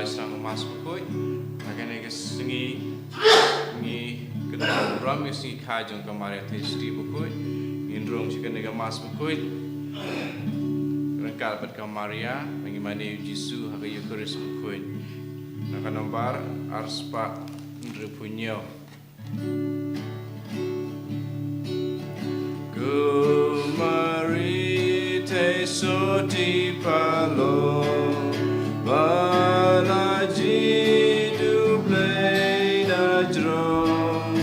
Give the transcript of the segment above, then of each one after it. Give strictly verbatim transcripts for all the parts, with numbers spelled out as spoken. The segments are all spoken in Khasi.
Sdang ka Mass Bakhuid. Ha kane ka sngi, ngi kynmaw burom ïa ka sngi kha jong ka Maria Theisotti Bakhuid. Ngin rung sha kane ka Mass Bakhuid ryngkat bad ka Maria, ba ngi mane ïa u Jisu ha ka Eukharist Bakhuid. Na ka nombar arspah hynriewphew hynñiew. Ko Maria Theisotti Palo, ba la jied u Blei na jrong,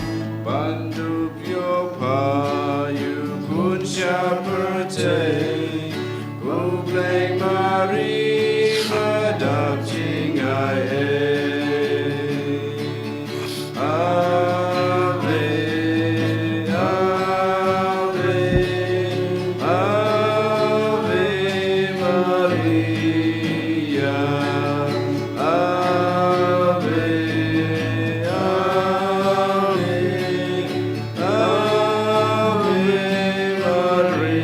ban dup ïoh pha ïa u Khun Shaphrang. Ko Blei Maria, ba dap jngai. Ave, Ave, Ave Maria. Ave, Ave, Ave Maria.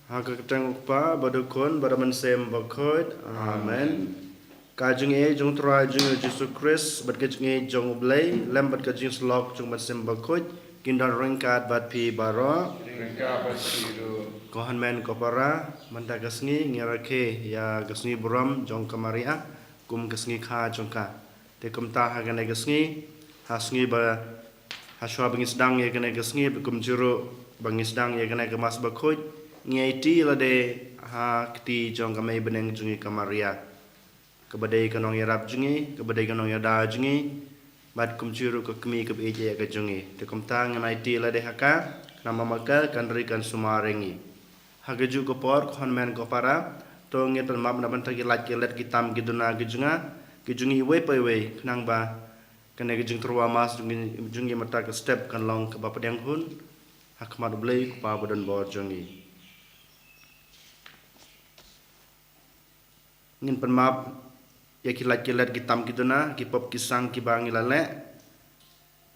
Ha ka kyrteng u Kpa, bad u Khun, bad u Mynsiem Bakhuid. Amen. Ka jingïeit jong u Trai jong ngi u Jisu Khrist, bad ka jingïeit jong u Blei, lem bad ka jingïasyllok jong u Mynsiem Bakhuid, kin don ryngkat bad phi baroh. Ryngkat bad phi ruh. Ko hynmen ko para, mynta ka sngi ngi rakhe ïa ka sngi burom jong ka Maria kum ka sngi kha jong ka. Te kumta ha kane ka sngi, ha sngi ba, ha shuwa ba ngi sdang ïa kane ka sngi, ba kumjuh ruh ba ngi sdang ïa kane ka Mass Bakhuid, ngi aiti lade ha kti jong ka Mei bneng jong ngi ka Maria, kaba dei ka nongïarap jong ngi, kaba dei ka nongïada jong ngi, bad kumjuh ruh ka kmie kaba ïeit ïa ka jong ngi. Te kumta ngin aiti lade ha ka, khnang ba ma ka kan ri kan sumar ïa ngi. Ha kajuh ka por, ko hynmen ko para, to ngin pynmap na bynta ki lait ki let, ki tam ki duna ki jong nga, ki jong ngi iwei pa iwei, khnang ba kane ka jingtyrwa Mass jong ngi, jong ngi mynta ka step kan long kaba pdiang hun ha khmat u Blei u Kpa badonbor jong ngi. Ngin pynmap ïa ki lait ki let, ki tam ki duna, ki pop ki sang kiba ngi la leh.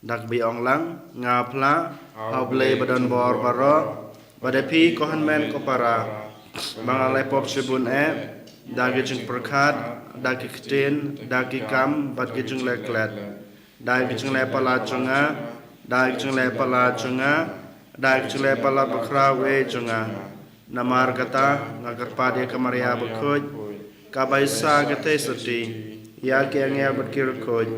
Da kaba ong lang, nga phla ha u Blei badonbor baroh, bad ïa phi ko hynmen ko para, ba nga la leh pop shibun eh, da ki jingpyrkhat, da ki ktien, da ki kam, bad ki jingleh klet. Da ki jingleh palat jong nga, da ki jingleh palat jong nga, da ki jingleh palat bakhraw eh jong nga. Namar kata, nga kyrpad ïa ka Maria Bakhuid, kaba isa ka Theisotti ïa ki angel bad ki riewkhuid,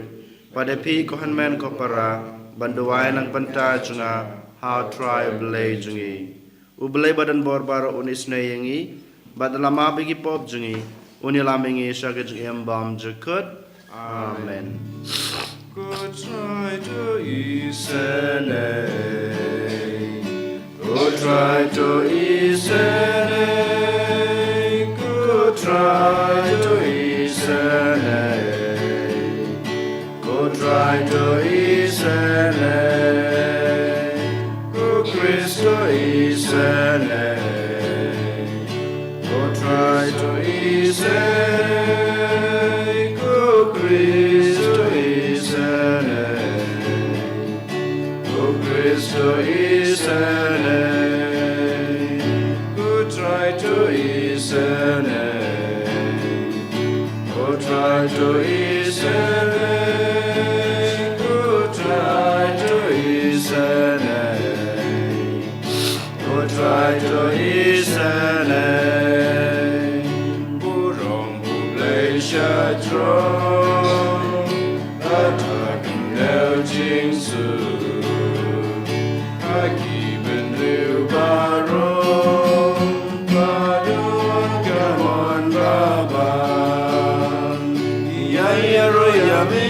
bad ïa phi ko hynmen ko para, ban duwai na ka bynta jong nga ha u Trai u Blei jong ngi. U Blei badonbor baroh un isynei ïa ngi, bad un ïalam ïa ki pop jong ngi, un ïalam ïa ngi sha ka jingim bymjukut. Amen. Ko Trai to isynei. Ko Trai to isynei. Ko Trai to isynei. Ko Trai to isynei. Ko Khrist to isynei. Ko Trai to isynei, ko Khrist to isynei, ko Khrist to isynei, ko Trai to isynei, ko Trai to isynei, ko Trai to isynei. Ko Trai to isynei, burom u Blei sha jrong, ha ka kynthei jingsuk, ha ki bynriew baroh, ba don ka mon babha. Ïa ïaroh ïa me,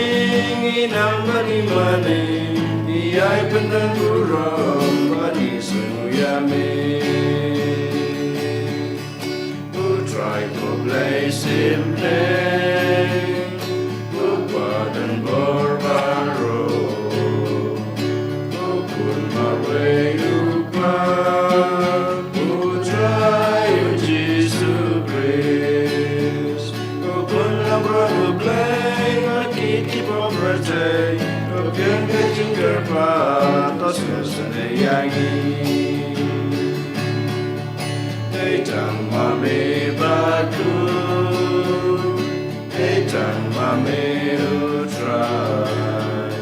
ngi nang ban ïa mane, ïa pyndonkam burom ban ïa sngew ïa me. U Trai ko Blei symbai, u badonbor baroh, u Khun marwei u Kpa, u Trai u Jisu Khrist, u Khun lamron u Blei, u kit ki pop pyrthei, u pdiang ka jingkyrpad, to sngewsynei ïa ngi. Tang ma me bad u, tang ma me u Trai,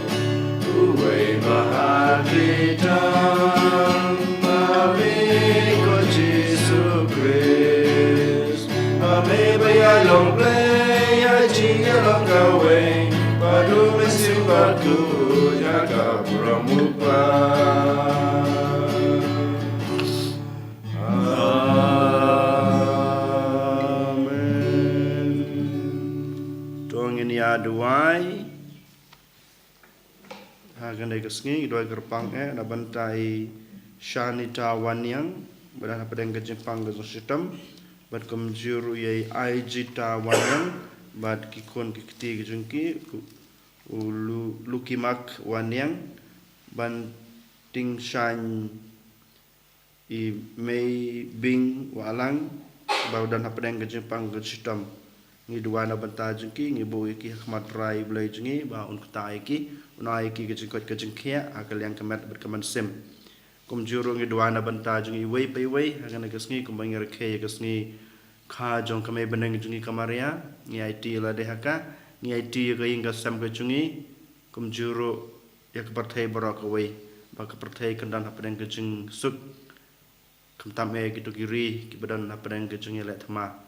uwei ba ha khlieh tang ma me ko Jisu Khrist. Ma me ba ïai long Blei ïa jingïalong kawei, bad u Mynsiem Bakhuid ïa ka burom u Kpa. Amen. To ngin ïa duwai. Ha kane ka sngi ngi duwai kyrpang eh na bynta i Shanita Wanniang, ba don hapdeng ka jingpang ka jingshitom, bad kumjuh ruh ïa i Aijita Wanniang, bad ki khun ki kti ki jong ki, u Lu-, Lucky Mark Wanniang, Banting Shaiñ, i Meibing Wahlang, ba don hapdeng ka jingpang ka jingshitom. Ngi duwai na bynta jong ki, ngi buh ïa ki ha khmat u Trai Blei jong ngi, ba un kta ïa ki, un ai ïa ki ka jingkoit ka jingkhiah ha ka liang ka met bad ka mynsiem. Kumjuh ruh ngi duwai na bynta jong iwei pa iwei ha kane ka sngi, kumba ngi rakhe ïa ka sngi kha jong ka Mei bneng jong ngi ka Maria, ngi aiti ïa lade ha ka, ngi aiti ïa ka ïing ka sem ka jong ngi, kumjuh ruh ïa ka pyrthei baroh kawei, ba ka pyrthei kan don hapdeng ka jingsuk. Khamtam eh kito ki ri kiba don hapdeng ka jingïaleh thma.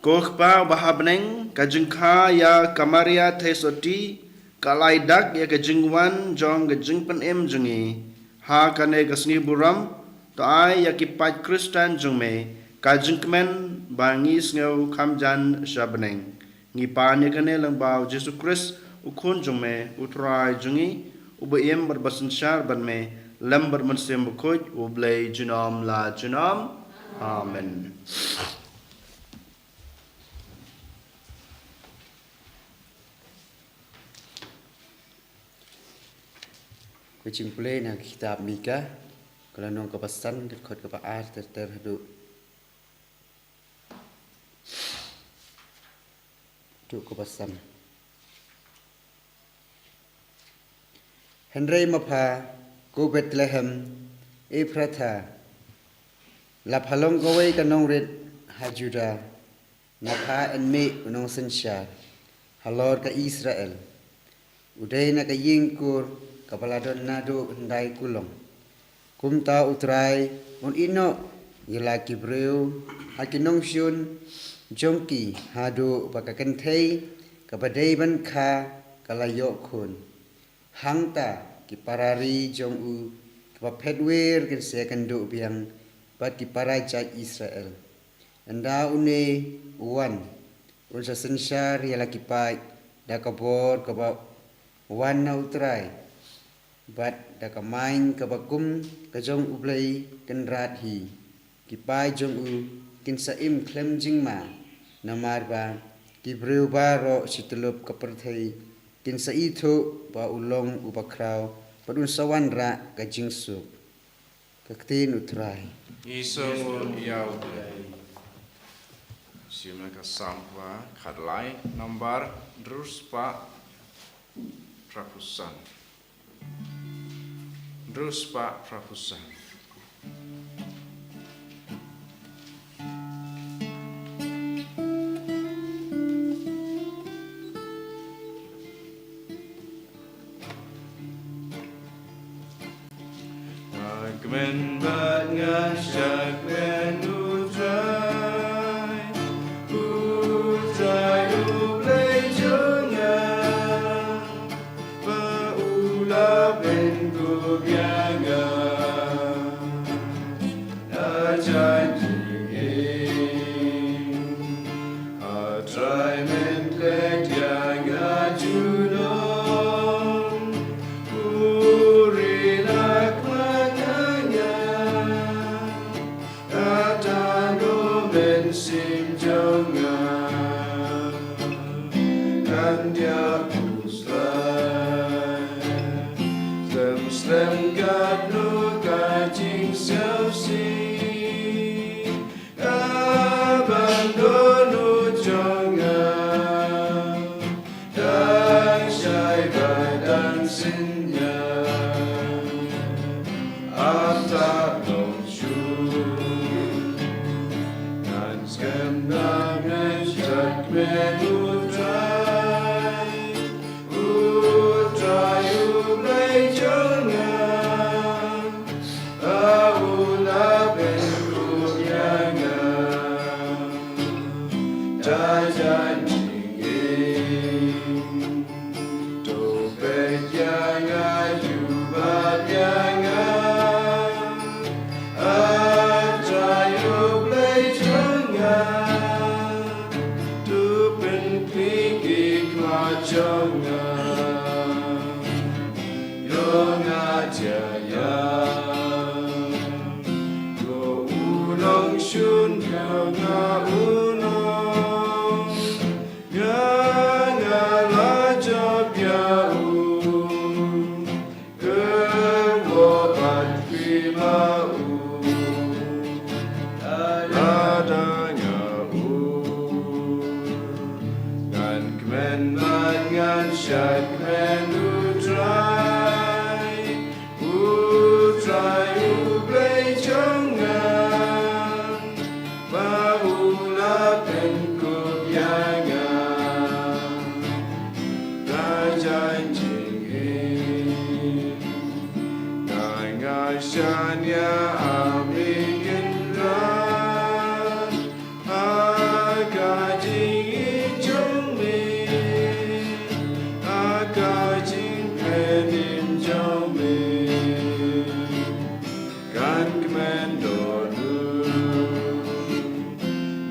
Ko Kpa uba ha bneng, ka jingkha ïa ka Maria Theisotti ka la ai dak ïa ka jingwan jong ka jingpynim jong ngi. Ha kane ka sngi burom, to ai ïa ki paid Khristan jong me ka jingkmen ba ngi sngew kham jan sha bneng. Ngi pan ïa kane lyngba u Jisu Khrist, u Khun jong me, u Trai jong ngi, uba im bad ba synshar bad me lem bad Mynsiem Bakhuid, U Blei junom la junom. Amen. Ka jingpule na ka kitab Mika, ka lynnong kaba san, ka dkhot kaba ar ter ter haduh haduh kaba san. Hynrei ma pha, ko Bethlehem Ephratha, la pha long kawei ka nongrit ha Juda, ma pha yn mih u nongsynshar halor ka Israel. U dei na ka ïing kur kaba la don naduh hyndai kulong. Kumta u Trai un ïehnoh ïa la ki briew ha ki nongshun jong ki, haduh ba ka kynthei kaba dei ban kha ka la ïoh khun. Hangta ki para ri jong u kiba phet wir kin sa ïakynduh biang bad ki para jait Israel. Ynda une u wan, un sa synshar ïa la ki paid da ka bor kaba wan na u Trai, bad da ka main kaba kum ka jong U Blei Kynrad hi. Ki paid jong u kin sa im khlem jingma, namar ba ki briew baroh shi tyllup ka pyrthei kin sa ithuh ba u long uba khraw, bad un sa wanrah ka jingsuk. Ka ktien u Trai. Ngi sngewnguh ïa u Blei. Shim na ka Salm kaba khatlai, nambar hynriew spah phra phew san. Hynriew spah phra phew san. Nga kmen bad nga shakmen u Trai, u Trai u Blei jong nga, ba u la pynkup ïa nga. Ha jan jingim, ha Trai men klet ïa nga junom, u ri la khmat ïa nga, kata u Mynsiem jong nga kan ïa u slem. Slem slem katno ka jingsiawsih, ka ban don u jong nga, dang shai bad dang synñiang. jong nga, ïoh nga jia ïa, ko u nongshun ko nga u nong, nga nga la jop ïa u. Kyrwoh bad kyrpad ma u, lada nga u, ngan kmen bad ngan shad kmen U Trai, U Trai U Blei jong nga. Ba u la pynkup ïa nga da jaiñ jingim, nga nga shaniah ha me Kynrad, ha ka jingïeit jong me, ha ka jingpynim jong me. Kan kmen dohnud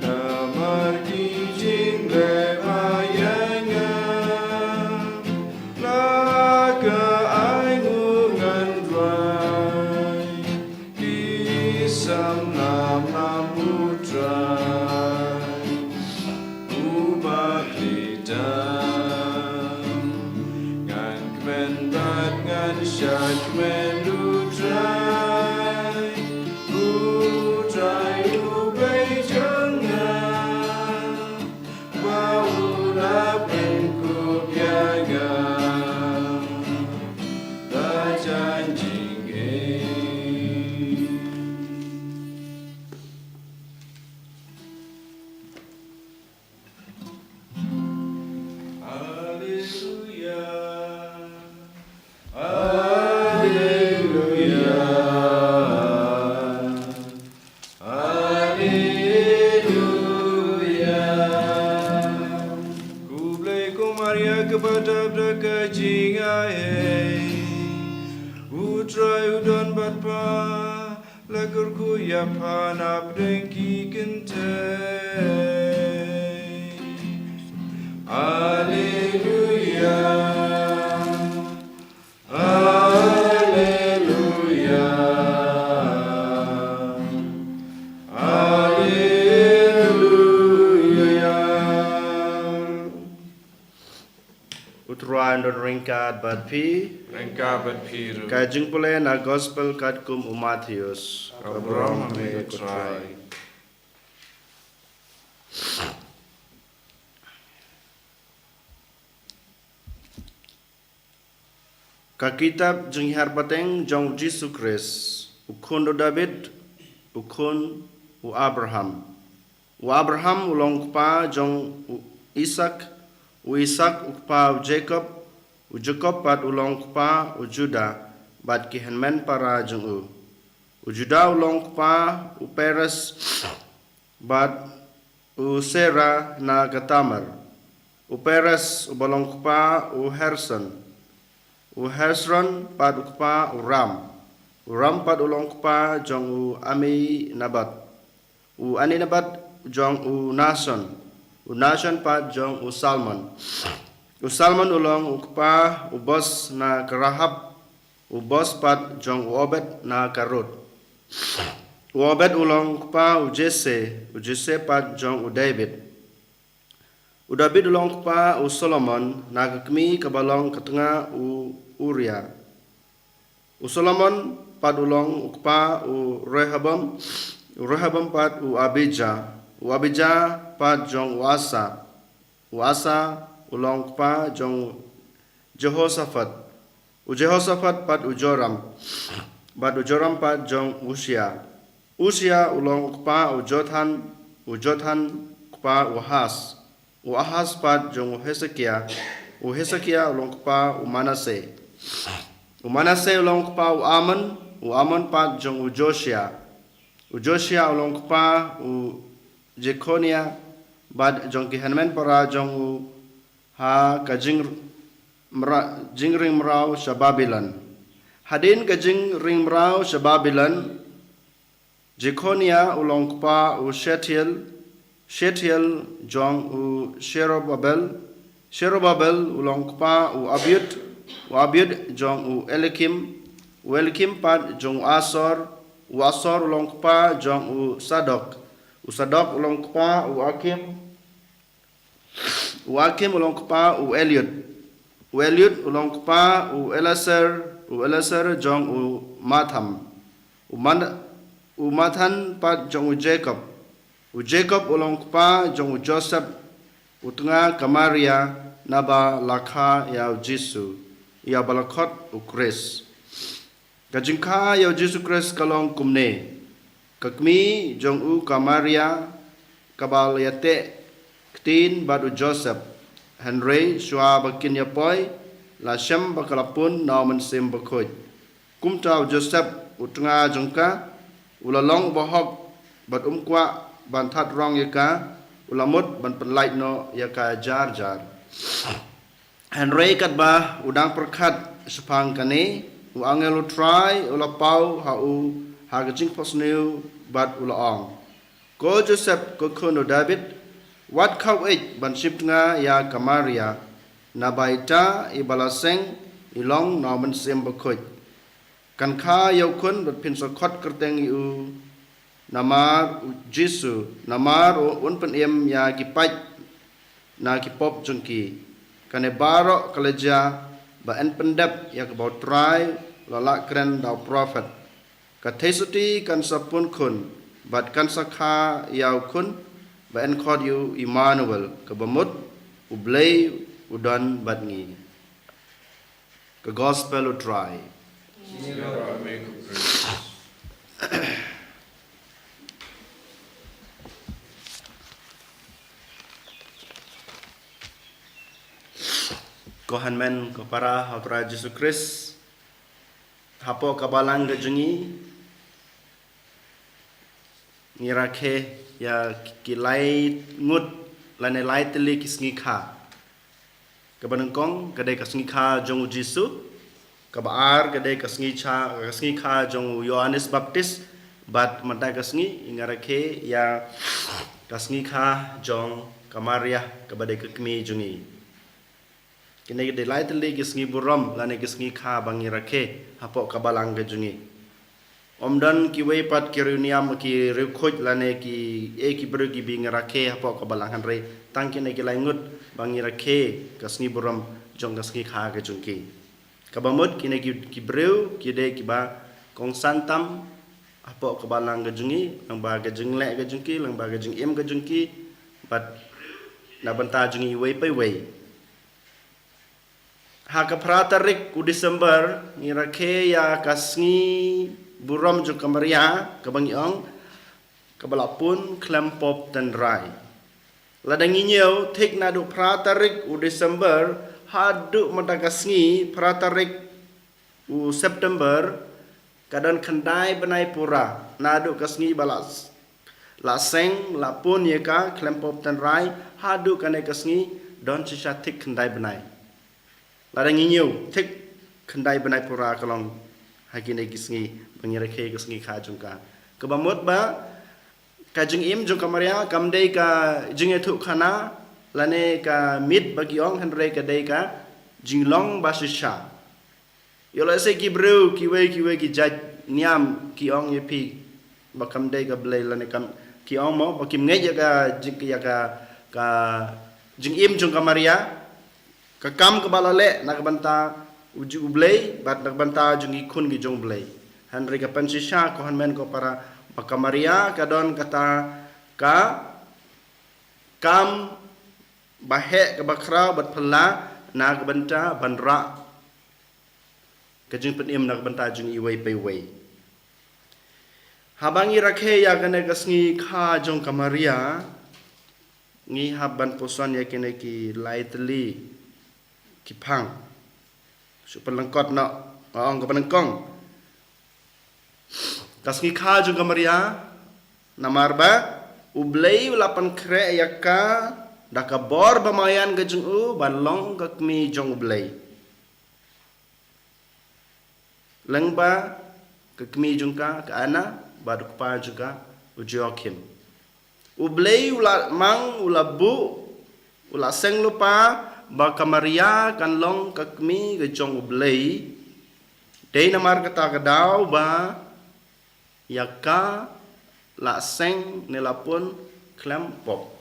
namar ki jingleh ba ïa nga, la ka ainguh ngan duwai, ki samla nam U Trai. Uba khlei tam ngan kmen bad ngan shad kmen U Trai, U Trai U Blei jong nga, ba u la pynkup ïa nga da jaiñ jingim. Alleluia. Alleluia. Alleluia. Khublei ko Maria kaba dap da ka jingai. U Trai u don bad pha. La kyrkhu ïa pha na pdeng ki kynthei. Alleluia. Alleluia. Alleluia. U Trai un don ryngkat bad phi. Ryngkat bad phi ruh. Ka jingpule na Gospel katkum u Mathaios. Ka burom ha me ko Trai. Ka kitab Jinghiar Pateng jong u Jisu Khrist, u khun u David, u khun u Abraham. U Abraham u long kpa jong u Isak, u Isak u kpa u Jakob, u Jakob pat u long kpa u Judah, bad ki hynmen para jong u. U Judah u long kpa u Peres, bad u Serah na ka Tamar. U Peres uba long kpa u Hesron. U Hesron pat u kpa u Ram. U Ram pat u long kpa jong u Aminabad. U Aminabad jong u Nahson. U Nahson pat jong u Salmon. U Salmon u long u kpa u Boas na ka Rahab. U Boas pat jong u Obed na ka Ruth. U Obed u long kpa u Jesse, u Jesse pat jong u David. U David u long kpa u Solomon na ka kmie kaba long ka tnga u Uria. U Solomon pat u long u kpa u Rehoboam, u Rehoboam pat u Abijah, u Abijah pat jong u Asa. U Asa u long kpa jong u Jehoshaphat. U Jehoshaphat pat u Joram. Bad u Joram pat jong u Usia. Usia u long u kpa u Jotham, u Jotham kpa u Ahaz. U Ahaz pat jong u Hesekia. U Hesekia u long kpa u Manasseh. U Manasseh u long kpa u Amon, u Amon pat jong u Josia. U Josia u long kpa u Jekhonia, bad jong ki hynmen para jong u ha ka jing mra-, jingring mraw sha Babilon. Hadien ka jingring mraw sha Babilon, Jekhonia u long kpa u Shealtiel, Shealtiel jong u Serubabel, Sherubabel u long kpa u Abiud, u Abiud jong u Eliakim, u Eliakim pat jong u Asor, u Asor u long kpa jong u Sadok, u Sadok u long kpa u Akim, u Akim u long kpa u Eliud, u Eliud u long kpa u Eleaser, u Eleaser jong u Matham, u Man-, u Mathan pat jong u Jacob, u Jacob u long kpa jong u Joseph, u tnga ka Maria, naba la kha ïa u Jisu, ïa ba la khot u Khrist. Ka jingkha ïa u Jisu Khrist ka long kumne: ka kmie jong u ka Maria, kaba la ïateh ktien bad u Joseph, hynrei shuwa ba kin ïa poi, la shem ba ka la pun na u Mynsiem Bakhuid. Kumta u Joseph, u tnga jong ka, u la long u bahok, bad um kwah ban thad rong ïa ka, u la mut ban pynlait noh ïa ka jar jar. Hynrei katba u dang pyrkhat shaphang kane, u angel u Trai u la paw ha u ha ka jingphohsniew bad u la ong: Ko Joseph, ko khun u David, wat khaw ïeit ban shim tnga ïa ka Maria, naba ita i ba la seng i long na u Mynsiem Bakhuid. Kan kha ïa u khun bad phin sa khot kyrteng ïa u, namar u Jisu, namar u un pynim ïa ki paid na ki pop jong ki. Kane baroh ka la jia ba yn pyndep ïa kaba u Trai u la lah kren da u prophet: Ka theisotti kan sa pun khun, bad kan sa kha ïa u khun, ba yn khot ïa u Immanuel, kaba mut: U Blei u don bad ngi. Ka Gospel u Trai. Ko hynmen ko para ha u Trai Jisu Khrist, hapoh ka balang ka jong ngi, ngi rakhe ïa ki lai ngut lane lai tylli ki sngi kha. Kaba nyngkong ka dei ka sngi kha jong u Jisu, kaba ar ka dei ka sngi cha, ka sngi kha jong u Ïoannis Baptis, bad mynta ka sngi ngi rakhe ïa ka sngi kha jong ka Maria, kaba dei ka kmie jong ngi. Kine ki dei lai tylli ki sngi burom lane ki sngi kha ba ngi rakhe hapoh ka balang ka jong ngi. Ym don kiwei pat ki riewniam, ki riewkhuid lane ki, eh, ki briew kiba ngi rakhe hapoh ka balang, hynrei tang kine ki lai ngut ba ngi rakhe ka sngi burom jong ka sngi kha ka jong ki. Kaba mut kine ki, ki briew ki dei kiba kongsan tam hapoh ka balang ka jong ngi, lyngba ka jingleh ka jong ki, lyngba ka jingim ka jong ki, bad na bynta jong ngi iwei pa iwei. Ha ka phra tarik u December ngi rakhe ïa ka sngi burom jong ka Maria, kaba ngi ong kaba la pun khlem pop tynrai. Lada ngi ñiew, thik naduh phra tarik u December haduh mynta ka sngi phra tarik u September, ka don khyndai bnai pura naduh ka sngi ba la, la seng, la pun ïa ka khlem pop tynrai, haduh kane ka sngi don shisha thik khyndai bnai. Lada ngi ñiew, thik khyndai bnai pura ka long ha kine ki sngi ba ngi rakhe ka sngi kha jong ka. Kaba mut ba ka jingim jong ka Maria kam dei ka jingïathuhkhana lane ka miet ba ki ong, hynrei ka dei ka jinglong ba shisha. Ïoh lehse ki briew kiwei kiwei ki jait niam ki ong ïa phi ba kam dei ka Blei lane kam, ki ong mo ba kim ngeit ïa ka jing, ïa ka, ka jingim jong ka Maria, ka kam kaba la leh na ka bynta u, u Blei bad na ka bynta jong ki khun ki jong u Blei. Hynrei ka pynshisha ko hynmen ko para, ba ka Maria ka don kata ka kam ba heh kaba khraw bad phylla na ka bynta ban rah ka jingpynim na ka bynta jong iwei pa iwei. Haba ngi rakhe ïa kane ka sngi kha jong ka Maria, ngi hap ban puson ïa kine ki lai tylli ki phang. Shu pynlyngkot noh, nga ong kaba nyngkong, ka sngi kha jong ka Maria, namar ba U Blei u la pynkhreh ïa ka da ka bor ba marjan ka jong u ban long ka kmie jong U Blei. Lyngba ka kmie jong ka, ka Anna, bad u kpa jong ka, u Joachim. U Blei u la mang, u la buh, u la seng lypa ba ka Maria kan long ka kmie ka jong U Blei, dei namar kata ka daw ba ïa ka la seng ne la pun khlem pop.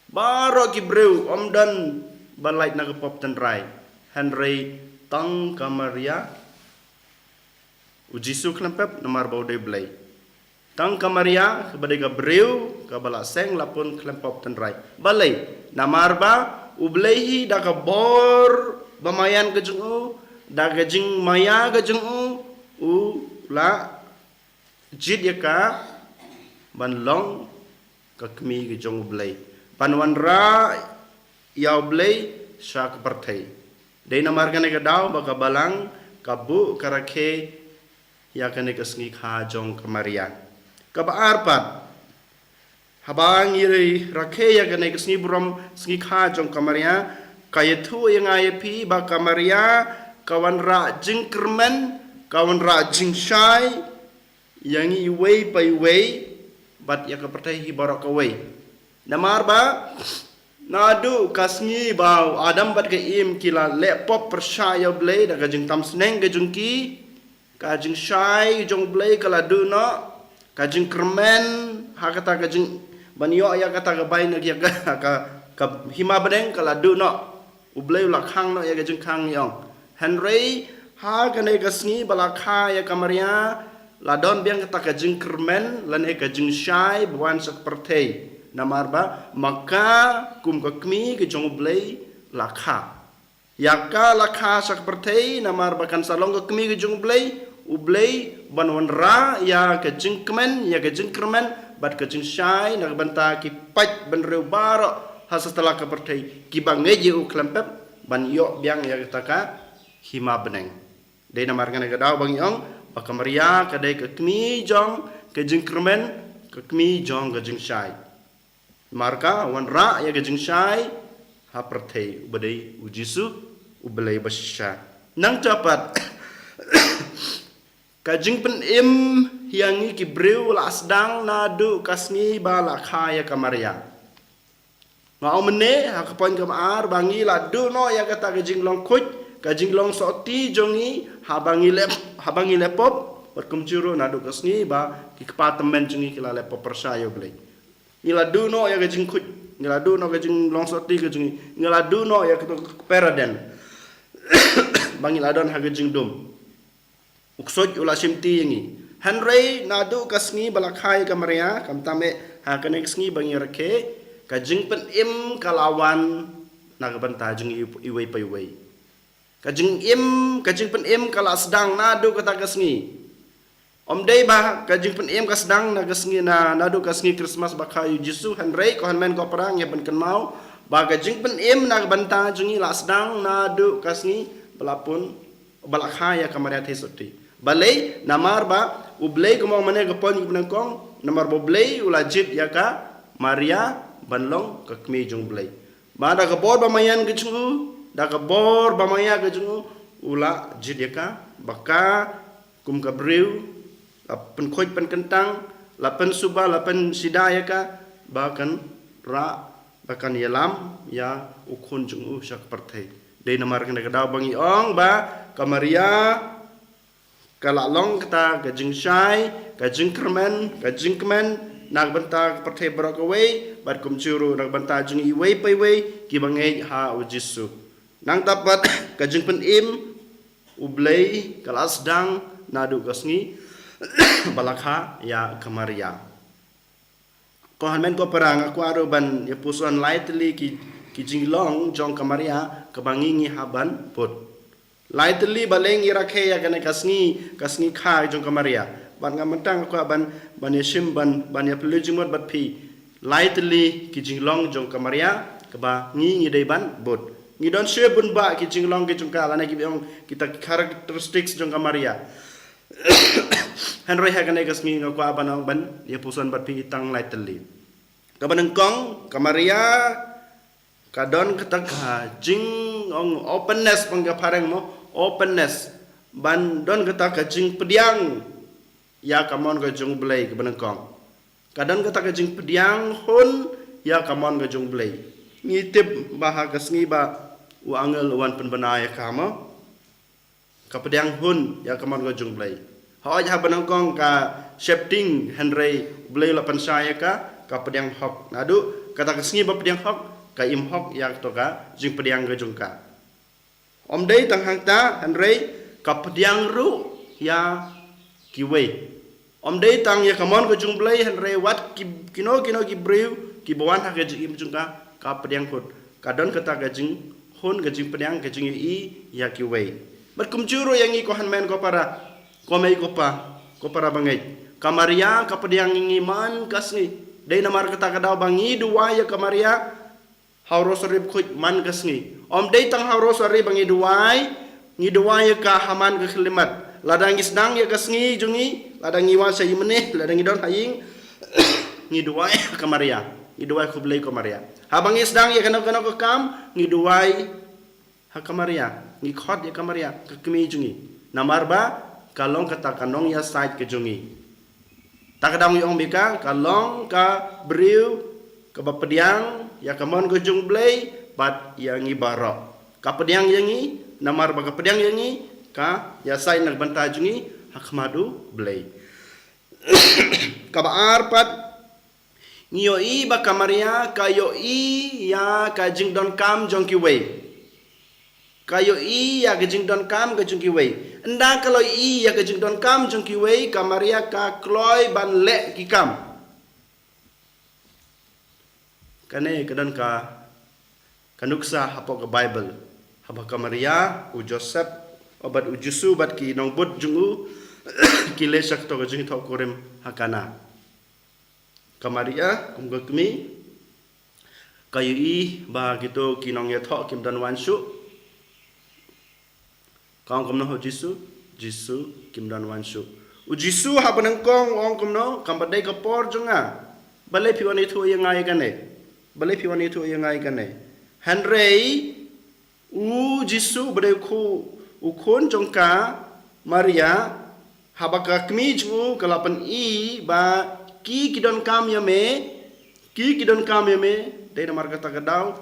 Baroh ki briew ym don ba lait na ka pop tynrai, hynrei tang ka Maria U Jisu khlem pop namar ba u dei Blei. Tang ka Maria kaba dei ka briew kaba la seng la pun khlem pop tynrai. Balei? Namar ba U Blei hi da ka bor ba maïan ka jong u, da ka jingmaïa ka jong u, u la jied ïa ka ban long ka kmie ka jong U Blei, ban wanrah ïa U Blei sha ka pyrthei. Dei namar kane ka daw ba ka Balang ka buh ka rakhe ïa kane ka sngi kha jong ka Maria. Kaba ar pat, haba ngi rakhe ïa kane ka sngi burom sngi kha jong ka Maria, ka ïathuh ïa nga ïa phi ba ka Maria ka wanrah jingkyrmen, ka wanrah jingshai ïa ngi iwei pa iwei bad ïa ka pyrthei hi baroh kawei. Namar ba naduh ka sngi ba u Adam bad ka Im ki la leh pop pyrshah ïa U Blei da ka jingtam sneng ka jong ki, ka jingshai jong U Blei ka la duh noh, ka jingkyrmen ha kata ka jing ban ïoh ïa kata ka bai na ïa ka, ka, ka hima bneng ka la duh noh. U Blei u la khang noh ïa ka jingkhang, ngi ong. Hynrei ha kane ka sngi ba la kha ïa ka Maria, la don biang kata ka jingkyrmen lane ka jingshai ba wan sha ka pyrthei. Namar ba ma ka kum ka kmie ka jong U Blei la kha. Ïa ka la kha sha ka pyrthei namar ba kan sa long ka kmie ka jong U Blei, U Blei ban wanrah ïa ka jingkmen, ïa ka jingkyrmen bad ka jingshai na ka bynta ki paid bynriew baroh ha satlak ka pyrthei, kiba ngeit ïa u khlem pep, ban ïoh biang ïa kata ka hima bneng. Dei namar kane ka daw ba ngi ong ba ka Maria ka dei ka kmie jong ka jingkyrmen, ka kmie jong ka jingshai. Namar ka wanrah ïa ka jingshai ha pyrthei, uba dei U Jisu, U Blei bashisha. Nangta pat, ka jingpynim ïa ngi ki briew la sdang naduh ka sngi ba la kha ïa ka Maria. Nga ong mynne ha ka point kaba ar ba ngi la duh noh ïa kata ka jinglong khuid, ka jinglong sotti jong ngi haba ngi leh, haba ngi leh pop, bad kumjuh ruh naduh ka sngi ba ki kpa tymmen jong ngi ki la leh pop pyrshah ïa U Blei. Ngi la duh noh ïa ka jingkhuid, ngi la duh noh ka jinglong sotti ka jong ngi, ngi la duh noh ïa ka, ka paraden ba ngi la don ha ka jingdum. U ksuid u la shimti ïa ngi. Hynrei naduh ka sngi ba la kha ïa ka Maria, khamtam eh ha kane ka sngi ba ngi rakhe, ka jingpynim ka la wan na ka bynta jong ngi iwei pa iwei. Ka jingim, ka jingpynim ka la sdang naduh kata ka sngi. Ym dei ba ka jingpynim ka sdang na ka sngi, na, naduh ka sngi Krismas ba kha ïa U Jisu, hynrei ko hynmen ko para, ngi hap ban kynmaw ba ka jingpynim na ka bynta jong ngi la sdang naduh ka sngi ba la pun, ba la kha ïa ka Maria thei sotti. Balei? Namar ba U Blei, kumba mynne ka point kaba nyngkong, namar ba U Blei u la jied ïa ka Maria ban long ka kmie jong U Blei. Ba da ka bor ba maïan ka jong u, da ka bor ba maïa ka jong u, u la jied ïa ka ba ka kum ka briew, la pynkhuid pynkyntang, la pynsuba, la pynshida ïa ka ba kan rah, ba kan ïalam ïa u khun jong u sha ka pyrthei. Dei namar kane ka daw ba ngi ong ba ka Maria ka la long kata ka jingshai, ka jingkyrmen, ka jingkmen na ka bynta ka pyrthei baroh kawei, bad kumjuh ruh na ka bynta jong ngi iwei pa iwei kiba ngeit ha U Jisu. Nangta pat ka jingpynim U Blei ka la sdang naduh ka sngi ba la kha ïa ka Maria. Ko hynmen ko para, nga kwah ruh ban ïa puson lai tylli ki, ki jinglong jong ka Maria kaba ngi, ngi hap ban bud. Lai tylli balei ngi rakhe ïa kane ka sngi, ka sngi kha jong ka Maria. Bad nga mynta nga kwah ban, ban ïa shim, ban, ban ïa pynlut jingmut bad phi lai tylli ki jinglong jong ka Maria kaba ngi, ngi dei ban bud. Ngi don shi bun bah ki jinglong ki jong ka, lane kiba ong kita ki characteristics jong ka Maria. Hynrei ha kane ka sngi nga kwah ban ong, ban ïa puson bad phi tang lai tylli. Kaba nyngkong, ka Maria ka don kata ka jingong openness, pang ka phareng mo, openness. Ban don kata ka jingpdiang ïa ka mon ka jong U Blei, kaba nyngkong. Ka don kata ka jingpdiang hun ïa ka mon ka jong U Blei. ngi tip ba ha ka sngi ba u angel u wan pynbna ïa ka, mo, ka pdiang hun ïa ka mon ka jong U Blei. Hooid, haba nyngkong ka sheptieng, hynrei U Blei u la pynshai ïa ka, ka pdiang hok. Naduh kata ka sngi ba pdiang hok, ka im hok ïa kato ka jingpdiang ka jong ka. Ym dei tang hangta, hynrei ka pdiang ruh ïa kiwei. Ym dei tang ïa ka mon ka jong U Blei, hynrei wat ki, kino kino ki briew kiba wan ha ka jingim jong ka, ka pdiang hun. Ka don kata ka jinghun, ka jingpdiang, ka jingïohi ïa kiwei. Bad kumjuh ruh ïa ngi, ko hynmen ko para, ko mei ko pa, ko para bangeit, ka Maria ka pdiang ïa ngi man ka sngi. Dei namar kata ka daw ba ngi duwai ïa ka Maria ha u Rosary bakhuid man ka sngi. Ym dei tang ha u Rosary ba ngi duwai, ngi duwai ïa ka ha man ka khyllipmat. Lada ngi sdang ïa ka sngi jong ngi, lada ngi wan sha ïing mane, lada ngi don ha ïing, ngi duwai ïa ka Maria, ngi duwai khublei ko Maria. Haba ngi sdang ïa kano kano ka kam, ngi duwai ha ka Maria, ngi khot ïa ka Maria, ka kmie jong ngi. Namar ba ka long kata ka nongïasaid ka jong ngi. Ta ka daw ngi ong ba ka, ka long ka briew kaba pdiang ïa ka mon ka jong U Blei bad ïa ngi baroh. Ka pdiang ïa ngi, namar ba ka pdiang ïa ngi, ka ïasaid na ka bynta jong ngi ha khmat U Blei. Kaba ar pat, ngi ïohi ba ka Maria ka ïohi ïa ka jingdonkam jong kiwei. Ka ïohi ïa ka jingdonkam ka jong kiwei. Ynda ka la ïohi ïa ka jingdonkam jong kiwei, ka Maria ka kloi ban leh ki kam. Kane ka don ka, ka nuksa hapoh ka Baibl, haba ka Maria, u Joseph, bad u Jisu, bad ki nongbud jong u, ki leit sha kato ka jingïathoh kurim ha Kana. Ka Maria, kum ka kmie, ka ïohi ba kito ki nongïathoh kim don wan shuh. Ka ong kumno ha u Jisu? Jisu, kim don wan shuh. U Jisu haba nyngkong u ong kumno? Kam pat dei ka por jong nga. Balei phi wan ïathuh ïa nga ïa kane? Balei phi wan ïathuh ïa nga ïa kane? Hynrei u Jisu ba dei u khu-, u khun jong ka Maria, haba ka kmie jong u ka la pyni ba ki, ki donkam ïa me, ki, ki donkam ïa me, dei namar kata ka daw,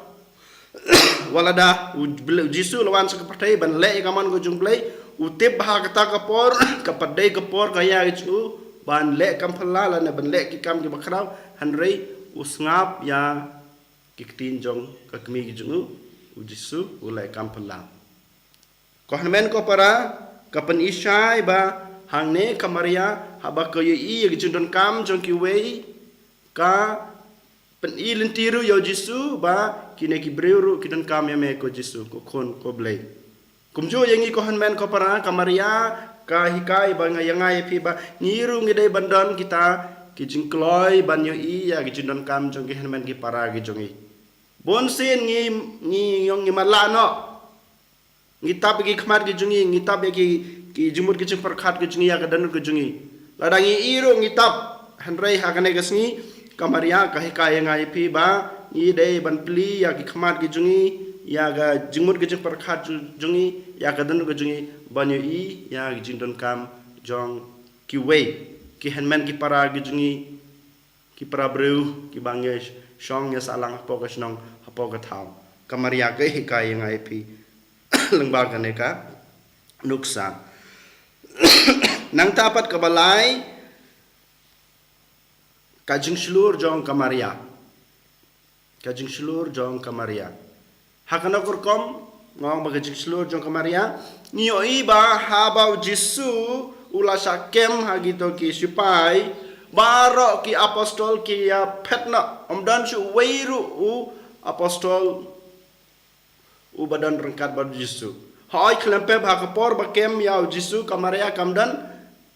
wat lada u Blei, u Jisu u la wan sha ka pyrthei ban leh ïa ka mon ka jong U Blei, u tip ba ha kata ka por, kam pat dei ka por ka ïa ka jong u ban leh kam phylla lane ban leh ki kam kiba khraw, hynrei u sngap ïa ki ktien jong ka kmie ka jong u, u Jisu u leh kam phylla. Ko hynmen ko para, ka pyni shai ba hangne ka Maria, haba ka ïohi ïa ka jingdonkam jong kiwei, ka pyni lynti ruh ïa u Jisu ba kine ki briew ruh ki donkam ïa me ko Jisu, ko Khun ko Blei. Kumjuh ïa ngi ko hynmen ko para, ka Maria ka hikai ba nga, ïa nga ïa phi ba ngi ruh ngi dei ban don kita ki jingkloi ban ïohi ïa ki jingdonkam jong ki hynmen ki para ki jong ngi. Bun sien ngi, ngi ong ngi matlah noh. Ngi tap ïa ki khmat ki jong ngi, ngi tap ïa ki, ki jingmut ki jingpyrkhat ki jong ngi, ïa ka dohnud ki jong ngi. Lada ngi ïohi ruh ngi tap, hynrei ha kane ka sngi, ka Maria ka hikai ïa nga ïa phi ba ngi dei ban plie ïa ki khmat ki jong ngi, ïa ka jingmut ki jingpyrkhat ju-, jong ngi, ïa ka dohnud ki jong ngi, ban ïohi ïa ki jingdonkam jong kiwei, ki hynmen ki para ki jong ngi, ki para briew kiba ngi shong ngi sahlang hapoh ka shnong, hapoh ka thaw. Ka Maria ka hikai ïa nga ïa phi lyngba kane ka nuksa. Nangta pat kaba lai, ka jingshlur jong ka Maria. Ka jingshlur jong ka Maria. Ha kano ka rukom, nga ong ba ka jingshlur jong ka Maria, ngi ïohi ba haba u Jisu u la shah kem ha kito ki sipai, baroh ki apostol ki ïaphet noh, ym don shuh uwei ruh u apostol uba don ryngkat bad u Jisu. Hooid, khlem pep ha ka por ba kem ïa u Jisu, ka Maria kam don,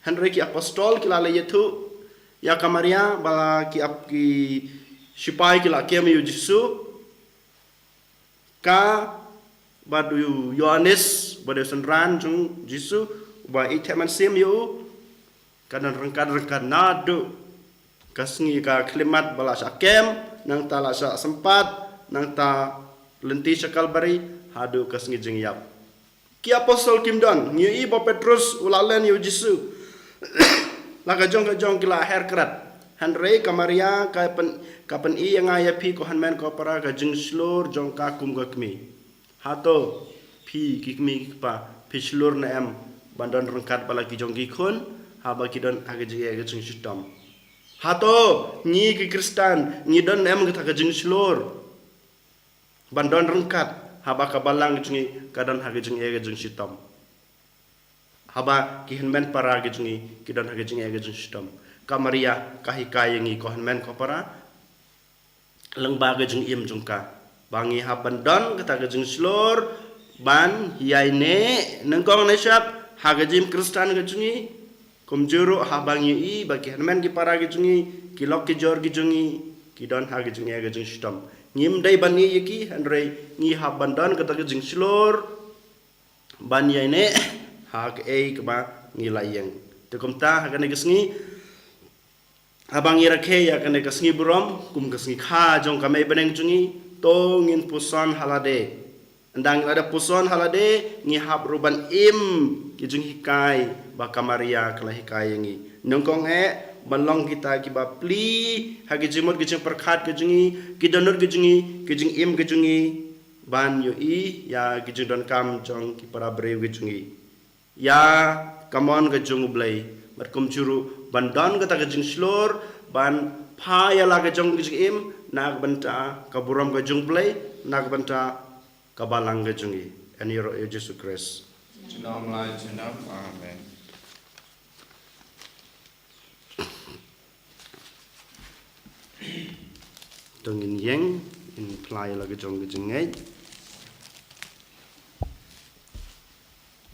hynrei ki apostol ki la leit ïathuh ïa ka Maria ba ki ap-, ki sipai ki la kem ïa u Jisu. Ka bad u Ïoannis, ba dei u synran jong u Jisu, uba ïeit thep mynsiem ïa u, ka don ryngkat ryngkat naduh ka sngi ka khyllipmat ba la shah kem, nangta la shah sympat, nangta lynti sha Kalbari, haduh ka sngi jingïap. Ki apostol kim don, ngi ïohi ba u Petrus u la len ïa u Jisu. La ka jong ka jong ki la her krat. Hynrei ka Maria ka pyn, ka pyni ïa nga ïa phi ko hynmen ko para ka jingshlur jong ka kum ka kmie. Hato phi ki kmie ki kpa phi shlur ne em ban don ryngkat bad la ki jong ki khun haba ki don ha ka jingïaid ka jingshitom? Hato ngi ki Khristan ngi don ne em kata ka jingshlur ban don ryngkat haba ka balang ka jong ngi ka don ha ka jingïaid ka jingshitom? Haba ki hynmen para ki jong ngi ki don ha ka jingïaid ka jingshitom, ka Maria ka hikai ïa ngi ko hynmen ko para lyngba ka jingim jong ka ba ngi hap ban don kata ka jingshlur ban ïaineh nyngkong nashap ha ka jingim Khristan ka jong ngi. Kumjuh ruh haba ngi ïohi ba ki hynmen ki para ki jong ngi, ki lok ki jor ki jong ngi ki don ha ka jingïaid ka jingshitom, ngim dei ban ïeh ïa ki, hynrei ngi hap ban don kata ka jingshlur ban ïaineh ha kaei kaba ngi la ïeng. Te kumta ha kane ka sngi haba ngi rakhe ïa kane ka sngi burom kum ka sngi kha jong ka Mei Bneng jong ngi, to ngin puson ha lade. Ynda ngi la dep puson ha lade ngi hap ruh ban im ki jinghikai ba ka Maria ka la hikai ïa ngi. Nyngkong eh ban long kita kiba plie ha ki jingmut ki jingpyrkhat ki jong ngi, ki dohnud ki jong ngi, ki jingim ki jong ngi, ban ïohi ïa ki jingdonkam jong ki para briew ki jong ngi, ïa ka mon ka jong U Blei, bad kumjuh ruh ban don kata ka jingshlur ban phai ïa la ka jong ka jingim na ka bynta ka burom ka jong U Blei, na ka bynta ka balang ka jong ngi. Ïa u Jisu Khrist. Junom lai junom. Amen. To ngin ïeng, ngin phla ïa la ka jong ka jingngeit.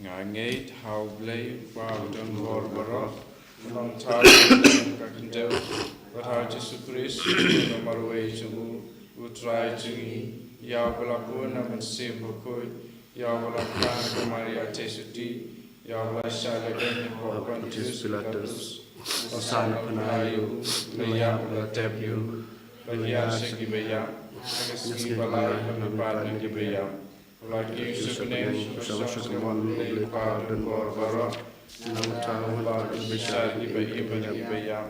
Nga ngeit ha U Blei U Kpa uba don bor baroh, u nongthaw ka khyndew bad ha U Jisu Khrist, u nongmarwei jong u, U Trai jong ngi, ïa uba la bun na u Mynsiem Bakhuid, ïa uba la kha na ka Maria Theisotti, ïa uba la shah lehbeiñ hapoh Pontius Pilatus, u la sah na phylla ïa u, u la ïap, u la tep ïa u, u la hiar sha kiba ïap, ha ka sngi ba lai u la mihpat na kiba ïap, u la kiew sha bneng, u la shong sha kamon U Blei U Kpa uba don bor baroh, u la wan ban bishar ïa kiba im bad kiba ïap.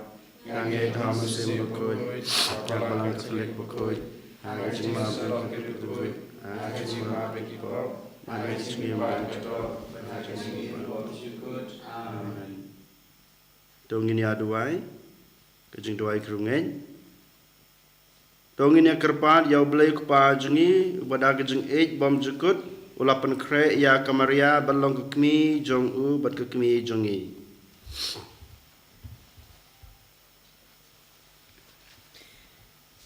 Nga ngeit ha U Mynsiem Bakhuid, ha ka Balang Katholik bakhuid, ha ka jingmap jong ki briew bakhuid, ha ka jingmap jong ki pop, ha ka jingim baroh, ha ka jingim bakhuid. Amen. To ngin ïa duwai, ka jingduwai khyrwit. To ngin ïa kyrpad ïa U Blei U Kpa jong ngi, uba da ka jingïeit bymjukut u la pynkhreh ïa ka Maria ban long ka kmie jong u bad ka kmie jong ngi.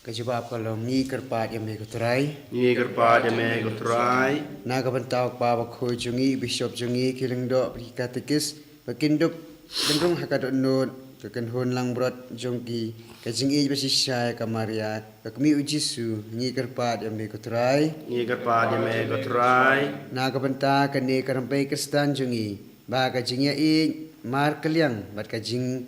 Ka jubab ka long, ngi kyrpad ïa me ko Trai. Ngi kyrpad ïa me ko Trai. Na ka bynta u Kpa Bakhuid jong ngi, u Bishop jong ngi, ki lyngdoh bad ki katekis, ba kin dup ban rung ha ka dohnud ka kynhun langbrot jong ki, ka jingïeit ba shisha ïa ka Maria, ka kmie U Jisu, ngi kyrpad ïa me ko Trai. Ngi kyrpad ïa me ko Trai. Na ka bynta kane ka rympei Khristan jong ngi, ba ka jingïaieit markylliang bad ka jing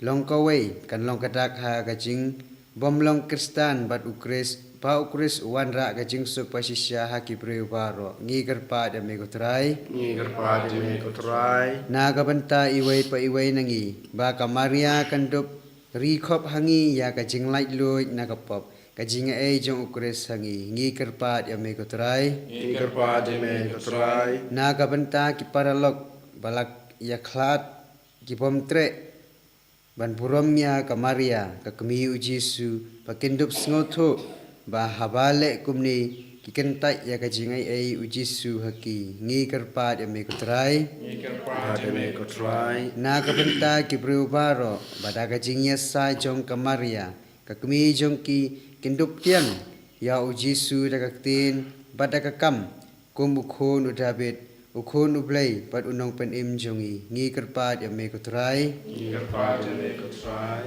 long kawei kan long ka dak ha ka jingbym long Khristan bad U Khrist, ba U Khrist u wanrah ka jingsuk ba shisha ha ki briew baroh. Ngi kyrpad ïa me ko Trai. Ngi kyrpad ïa me ko Trai. Na ka bynta iwei pa iwei na ngi, ba ka Maria kan dup ri khop ha ngi ïa ka jinglaitluid na ka pop, ka jingaiei jong U Khrist ha ngi. Ngi kyrpad ïa me ko Trai. Ngi kyrpad ïa me ko Trai. Na ka bynta ki paralok ba la ïakhlad, ki bym treh ban burom ïa ka Maria, ka kmie U Jisu, ba kin dup sngewthuh ba haba leh kumne ki kyntait ïa ka jingaiei U Jisu ha ki. Ngi kyrpad ïa me ko Trai. Ngi kyrpad ïa me ko Trai. Na ka bynta ki briew baroh, ba da ka jingïasaid jong ka Maria, ka kmie jong ki, kin dup tiang ïa U Jisu da ka ktien bad da ka kam, kum u khun u Dabid, u khun U Blei bad u nongpynim jong ngi. Ngi kyrpad ïa me ko Trai. Ngi kyrpad ïa me ko Trai.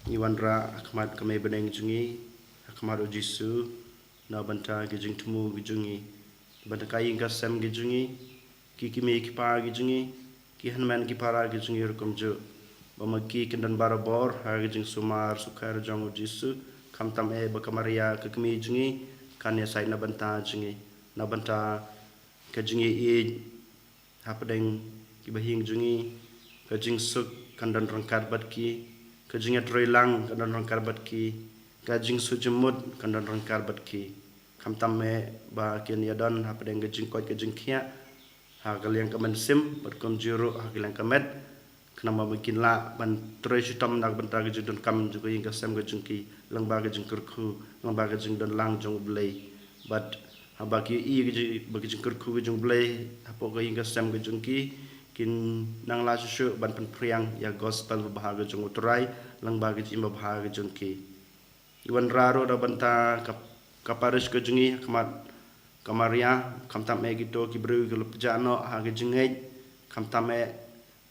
Ngi wanrah ha khmat ka Mei Bneng jong ngi, ha khmat U Jisu, na bynta ki jingthmu ki jong ngi, bynta ka ïing ka sem ki jong ngi, ki kmie ki kpa ki jong ngi, ki hynmen ki para ki jong ngi ruh kumjuh, ba ma ki kin don barabor ha ka jingsumar sukher jong U Jisu, khamtam eh ba ka Maria ka kmie jong ngi kan ïasaid na bynta jong ngi, na bynta ka jingïaieit hapdeng ki bahaïing jong ngi, ka jingsuk kan don ryngkat bad ki, ka jingïatreilang kan don ryngkat bad ki, ka jingsuh jingmut kan don ryngkat bad ki. Khamtam eh ba kin ïadon hapdeng ka jingkoit ka jingkhiah ha ka liang ka mynsiem bad kumjuh ruh ha ka liang ka met, khnang ba kin lah ban trei shitom na ka bynta ka jingdonkam jong ka ïing ka sem ka jong ki, lyngba ka jingkyrkhu, lyngba ka jingdon lang jong U Blei. Bad haba ki ïohi ka jing, ba ka jingkyrkhu ka jong U Blei hapoh ka ïing ka sem ka jong ki, kin nang lah shuh shuh ban pynphriang ïa ka gospel babha ka jong U Trai lyngba ka jingim babha ka jong ki. Ngi wanrah ruh na ka bynta ka, ka parish ka jong ngi ha khmat ka Maria, khamtam eh kito ki briew ki la pjah noh ha ka jingngeit, khamtam eh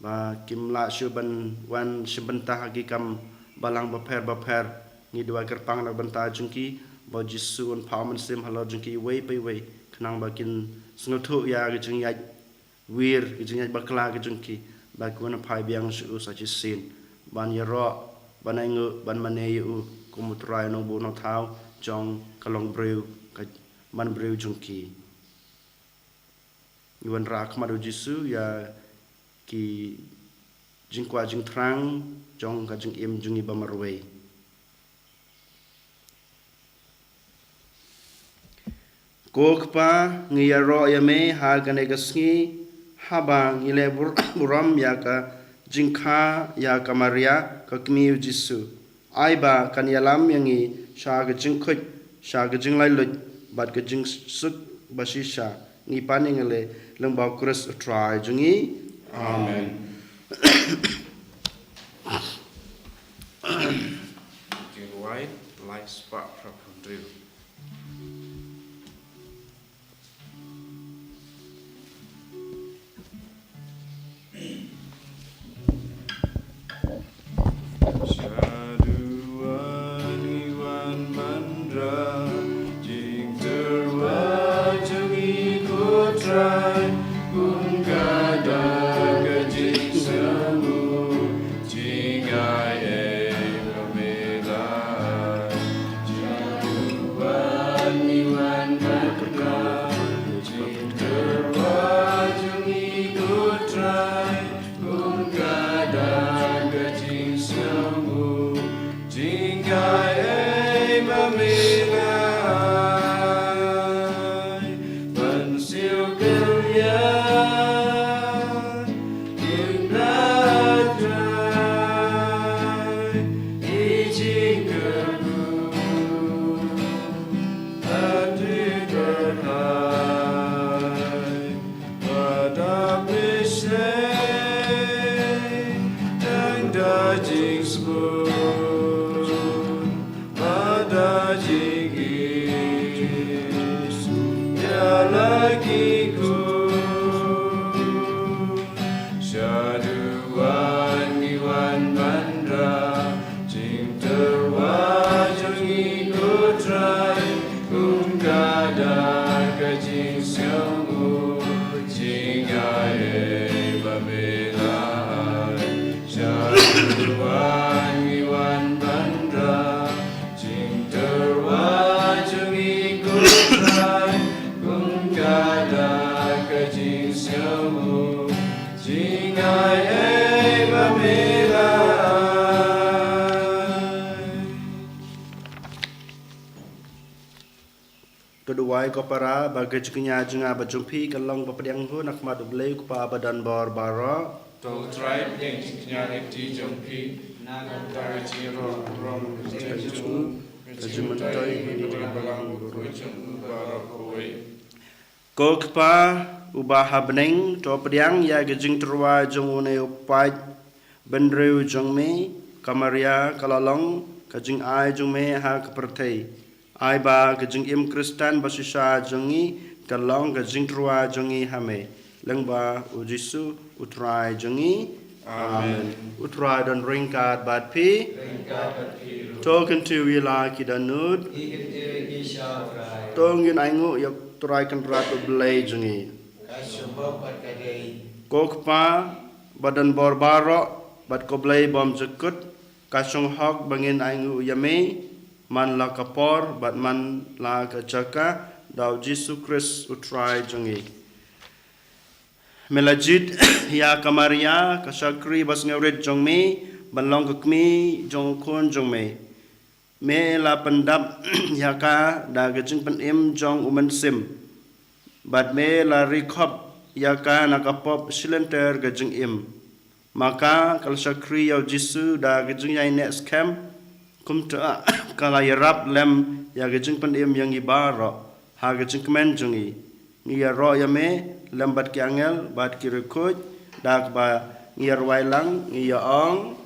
ba kim lah shuh ban wan shim bynta ha ki kam balang bapher bapher. Ngi duwai kyrpang na ka bynta jong ki, ba U Jisu un phah U Mynsiem halor jong ki iwei pa iwei, khnang ba kin sngewthuh ïa ka jingïaid wir, ka jingïaid bakla ka jong ki, ba kin wan phai biang sha U sa shisien ban ïaroh, ban ainguh, ban mane ïa U kum U Trai Nongbuh Nongthaw jong ka longbriew, ka manbriew jong ki. Ngi wanrah ha khmat U Jisu ïa ki jingkwah jingthrang jong ka jingim jong ngi ba marwei. Ko Kpa, ngi ïaroh ïa Me ha kane ka sngi, haba ngi leh bur-, burom ïa ka jingkha ïa ka Maria, ka kmie U Jisu. Ai ba kan ïalam ïa ngi sha ka jingkhuid, sha ka jinglaitluid bad ka jingsuk bashisha. Ngi pan ïa ngi leh lyngba U Khrist U Trai jong ngi. Amen. Jingduwai, lai spah phra phew hynriew. Shaduh wan ngi wan ban rah jingtyrwa jong ngi ko Trai, kum ka dak ka jingsngew, jingai ei ba Me la ai. Shaduh wan ngi wan ban rah jingtyrwa jong ngi ko Trai, kum ka dak ka jingsngew, jingai ei ba Me la ai. Ban siew kyrïa, kin da trai i jingkyrkhu, hynrei kyrhai. Wat da pyrshah, tang da jingsbun, wat da jingkyrkhu ïa la ki khun. Shaduh wan ngi wan ban rah jingtyrwa jong ngi ko Trai, kum ka dak ka jingsngew, jingai ei ba Me la ai. Shaduh wan ngi wan ban rah jingtyrwa jong ngi ko Trai, kum ka dak ka jingsngew, jingai ei ba Me la ai. To duwai ko para, ba ka jingkñia jong nga bad jong phi kan long ba pdiang hun ha khmat U Blei U Kpa ba don bor baroh. To U Trai pdiang jingkñia lynti jong phi, na ka bynta ka jingïaroh burom ka jingtei jong u, ka jingmyntoi bad ka balang burom jong u baroh kawei. Ko Kpa uba ha bneng, to pdiang ïa ka jingtyrwa jong une u paid bynriew jong Me, ka Maria ka la long ka jingai jong Me ha ka pyrthei. Ai ba ka jingim Khristan bashisha jong ngi kan long ka jingtyrwa jong ngi ha Me, lyngba U Jisu U Trai jong ngi. Amen. Amen. U Trai don ryngkat bad phi. Ryngkat bad phi ruh. To kyntiew ïa la ki dohnud. Ngi kyntiew ïa ki sha U Trai. To ngin ainguh ïa U Trai Kynrad U Blei jong ngi. Ka shong hok bad ka dei. Ko Kpa ba don bor baroh bad ko Blei bymjukut, ka shong hok ba ngin ainguh ïa Me man la ka por bad man la ka jaka, da U Jisu Khrist U Trai jong ngi. Me la jied ïa ka Maria, ka shakri basngewrit jong me, ban long ka kmie jong u khun jong me. Me la pyndap ïa ka da ka jingpynim jong u Mynsiem. Bad me la ri khop ïa ka na ka pop shilynter ka jingim. Ma ka ka la shakri ïa u Jisu da ka jingïaineh skhem. Kumta ka la ïarap lem ïa ka jingpynim ïa ngi baroh ha ka jingkmen jong ngi. Ngi ïaroh ïa me lem bad ki angel bad ki riewkhuid, da kaba ngi ïarwai lang, ngi ïa ong.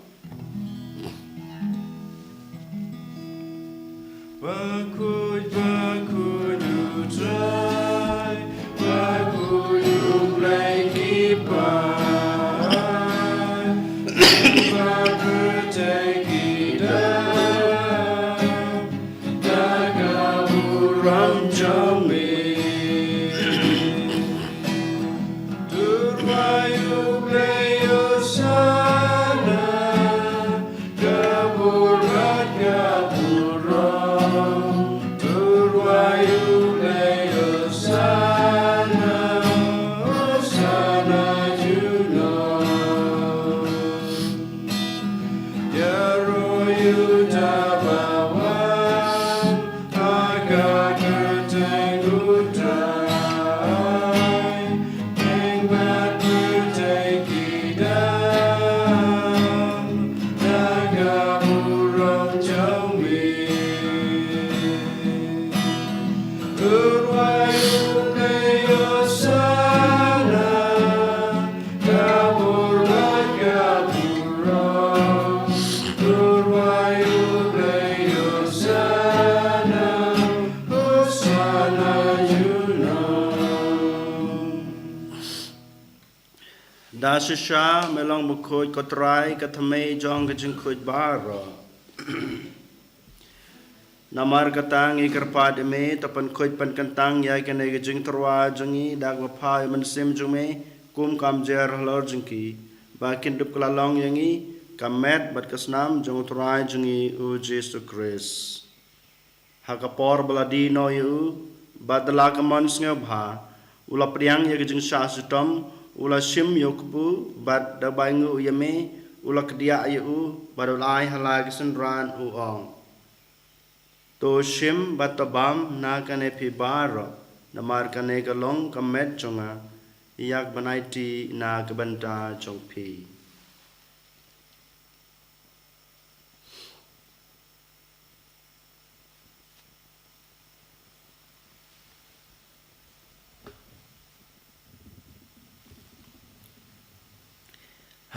Bakhuid, bakhuid u Trai, bakhuid u Blei ki paid, ba pyrthei ki dei da ka burom jong me. Tyrwa ïa u Blei, Hosana, ka burom, ka burom. Tyrwa ïa u Blei, Hosana, Hosana junom. Ïaroh ïa uta uba wan ha ka kyrteng u Trai. Teng bad pyrthei ki dei da ka burom jong me. Tyrwa ïa u Blei, Hosana, ka burom, ka burom. Tyrwa ïa u Blei, Hosana, Hosana junom. Da shisha me long bakhuid ko Trai, ka thymmei jong ka jingkhuid baroh. Namar kata ngi kyrpad ïa me, to pynkhuid pynkyntang ïa kane ka jingtyrwa jong ngi da kaba phah ïa u Mynsiem jong me kum ka umjer halor jong ki, ba kin dup kylla long ïa ngi ka met bad ka snam jong u Trai jong ngi u Jisu Khrist. Ha ka por ba la dih noh ïa u bad da la ka mon sngewbha, u la pdiang ïa ka jingshah shitom, u la shim ïa u kpu bad da bai nguh ïa me, u la kdiah ïa u bad u la ai ha la ki synran, u ong. To shim bad to bam na kane phi baroh, namar kane ka long ka met jong nga, ïa kaban aiti na ka bynta jong phi.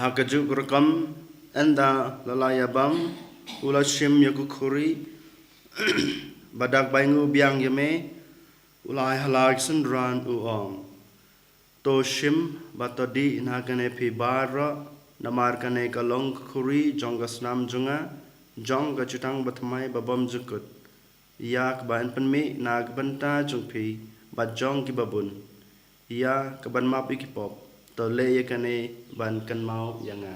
Ha kajuh ka rukom, ynda la la ïa bam, u la shim ïa ka khuri, bad da kaba ïa nguh biang ïa me, u la ai ha la ki synran, u ong. To shim bad to dih na kane phi baroh, namar kane ka long ka khuri jong ka snam jong nga, jong ka jutang bathymmai babymjukut, ïa kaban pynmih na ka bynta jong phi bad jong kiba bun, ïa kaban map ïa ki pop. To leh ïa kane ban kynmaw ïa nga.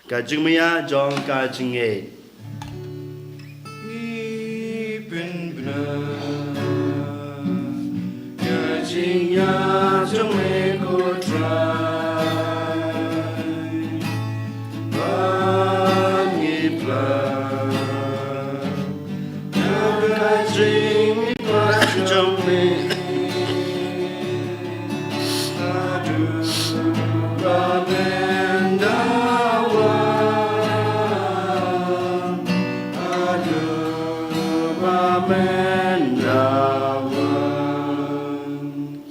Ka jingmaïa jong ka jingngeit. Ngi pynbna ka jingïap jong me ko Trai, bad ngi pla ka jingmihpat jong me. Haduh ba men da wan, haduh ba men da wan.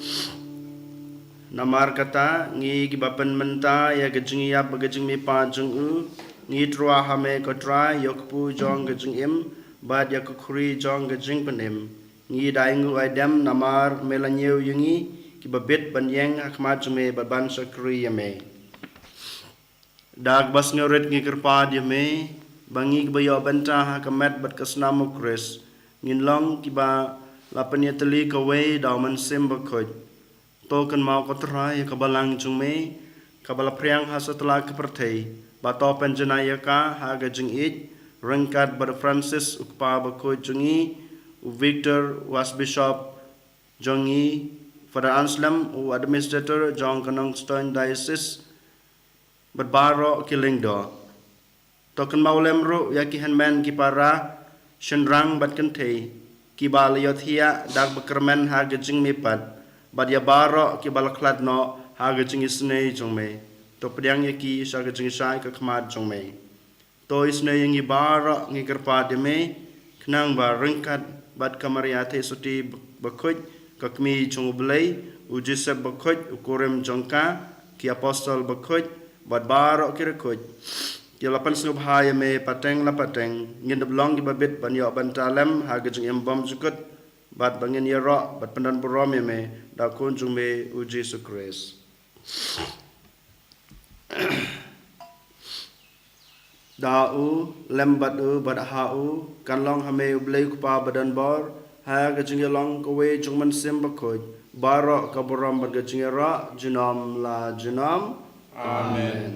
Namar kata, ngi kiba pynmynta ïa ka jingïap bad ka jingmihpat jong u, ngi tyrwa ha me ko Trai, ïa u kpu jong ka jingim bad ïa ka khuri jong ka jingpynim. Ngi da ai nguh ai dem namar me la ñiew ïa ngi kiba bit ban ïeng ha khmat jong me bad ban shakri ïa me. Da kaba sngewrit ngi kyrpad ïa me ba ngi kiba ïoh bynta ha ka met bad ka snam u Khrist, ngin long kiba la pynïatylli kawei da u Mynsiem Bakhuid. To kynmaw ko Trai ïa ka balang jong me, kaba la phriang ha satlak ka pyrthei, ba to pynjanai ïa ka ha ka jingïeit, ryngkat bad u Francis u kpa bakhuid jong ngi, u Victor u Archbishop jong ngi, Father Anselm u administrator jong ka Nongstoiñ Diocese, bad baroh ki lyngdoh. To kynmaw lem ruh ïa ki hynmen ki para, shynrang bad kynthei, kiba la ïohthiah da kaba kyrmen ha ka jingmihpat, bad ïa baroh kiba la khlad noh ha ka jingisynei jong me. To pdiang ïa ki sha ka jingshai ka khmat jong me. To isynei ïa ngi baroh ngi kyrpad ïa me, khnang ba ryngkat bad ka Maria Theisotti bakhuid, ka kmie jong u Blei, u Joseph bakhuid, u kurim jong ka, ki apostol bakhuid, bad baroh ki riewkhuid, ki la pynsngewbha ïa me pateng la pateng, ngin ïoh long kiba bit ban ïoh bynta lem ha ka jingim bymjukut, bad ba ngin ïaroh bad pyndonburom ïa me da u Khun jong me u Jisu Khrist. Da u, lem bad u, bad ha u, kan long ha me u Blei u Kpa badonbor, ha ka jingïalong kawei jong u Mynsiem Bakhuid, baroh ka burom bad ka jingïaroh, junom la junom. Amen. Amen.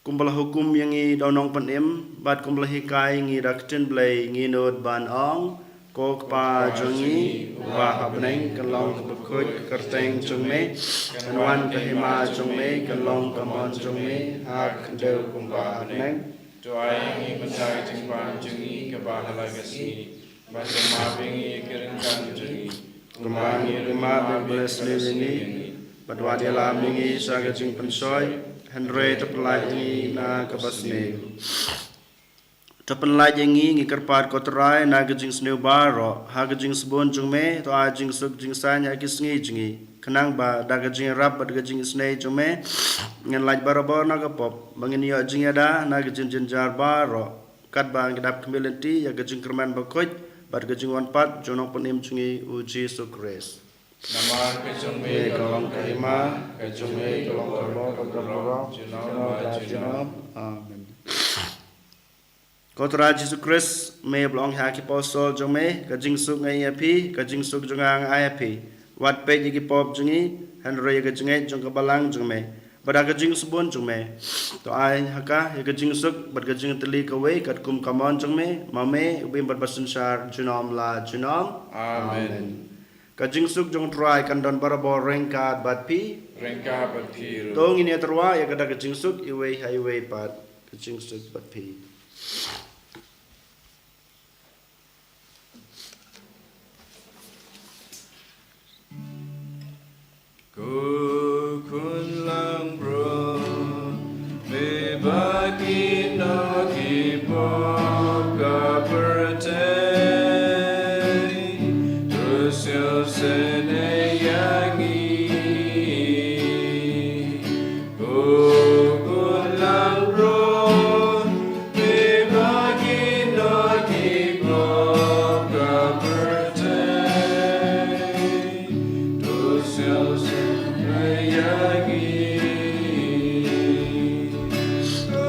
Kumba la hukum ïa ngi da u Nongpynim, bad kumba la hikai ïa ngi da ka ktien Blei, ngi nud ban ong, Ko Kpa jong ngi, uba ha bneng, kan long kaba khuid ka kyrteng jong me, kan wan ka hima jong me, kan long ka mon jong me, ha ka khyndew kumba ha bneng. To ai ïa ngi mynta ka jingpang jong ngi kaba ha la ka sngi. Bad to map ïa ngi ïa ki ryngkat jong ngi, kumba ngi ruh ngi map ïa kiba la sniew ïa ngi. Bad wat ïalam ïa ngi sha ka jingpynshoi, hynrei to pyllait ïa ngi na kaba sniew. To pyllait ïa ngi, ngi kyrpad ko Trai, na ka jingsniew baroh, ha ka jingsbun jong me, to ai jingsuk jingsaiñ ha ki sngi jong ngi. Khnang ba da ka jingïarap bad ka jingisynei jong me, ngin lait barabor na ka pop, ba ngin ïoh jingïada na ka jingjynjar baroh. Katba ngi dap khmih lynti ïa ka jingkyrmen bakhuid bad ka jingwan pat jong u Nongpynim jong ngi u Jisu Khrist. Namar ka jong me ka long ka hima, ka jong me ka long ka burom, junom la junom. Amen. Ko Trai Jisu Khrist, me ba la ong ha ki apostol jong me, ka jingsuk nga ai ïa phi, ka jingsuk jong nga nga ai ïa phi. Wat peit ïa ki pop jong ngi, hynrei ïa ka jingngeit jong ka balang jong me. Bad ha ka jingsbun jong me, to ai ha ka ïa ka jingsuk bad ka jingtylli kawei katkum ka mon jong me, ma me, u bym bad basynshar, junom la junom. Amen. Amen. Ka jingsuk jong u Trai kan don barabor ryngkat bad phi. Ryngkat bad phi ruh. To ngin ïa tyrwa ïa kata ka jingsuk iwei ha iwei pat. Ka jingsuk bad phi. Ko Khun langbrot, me ba kino ki pop ka pyrthei, to sngewsynei ïa ngi. Ko Khun langbrot, me ba kino ki pop ka pyrthei, to sngewsynei ïa ngi. Ko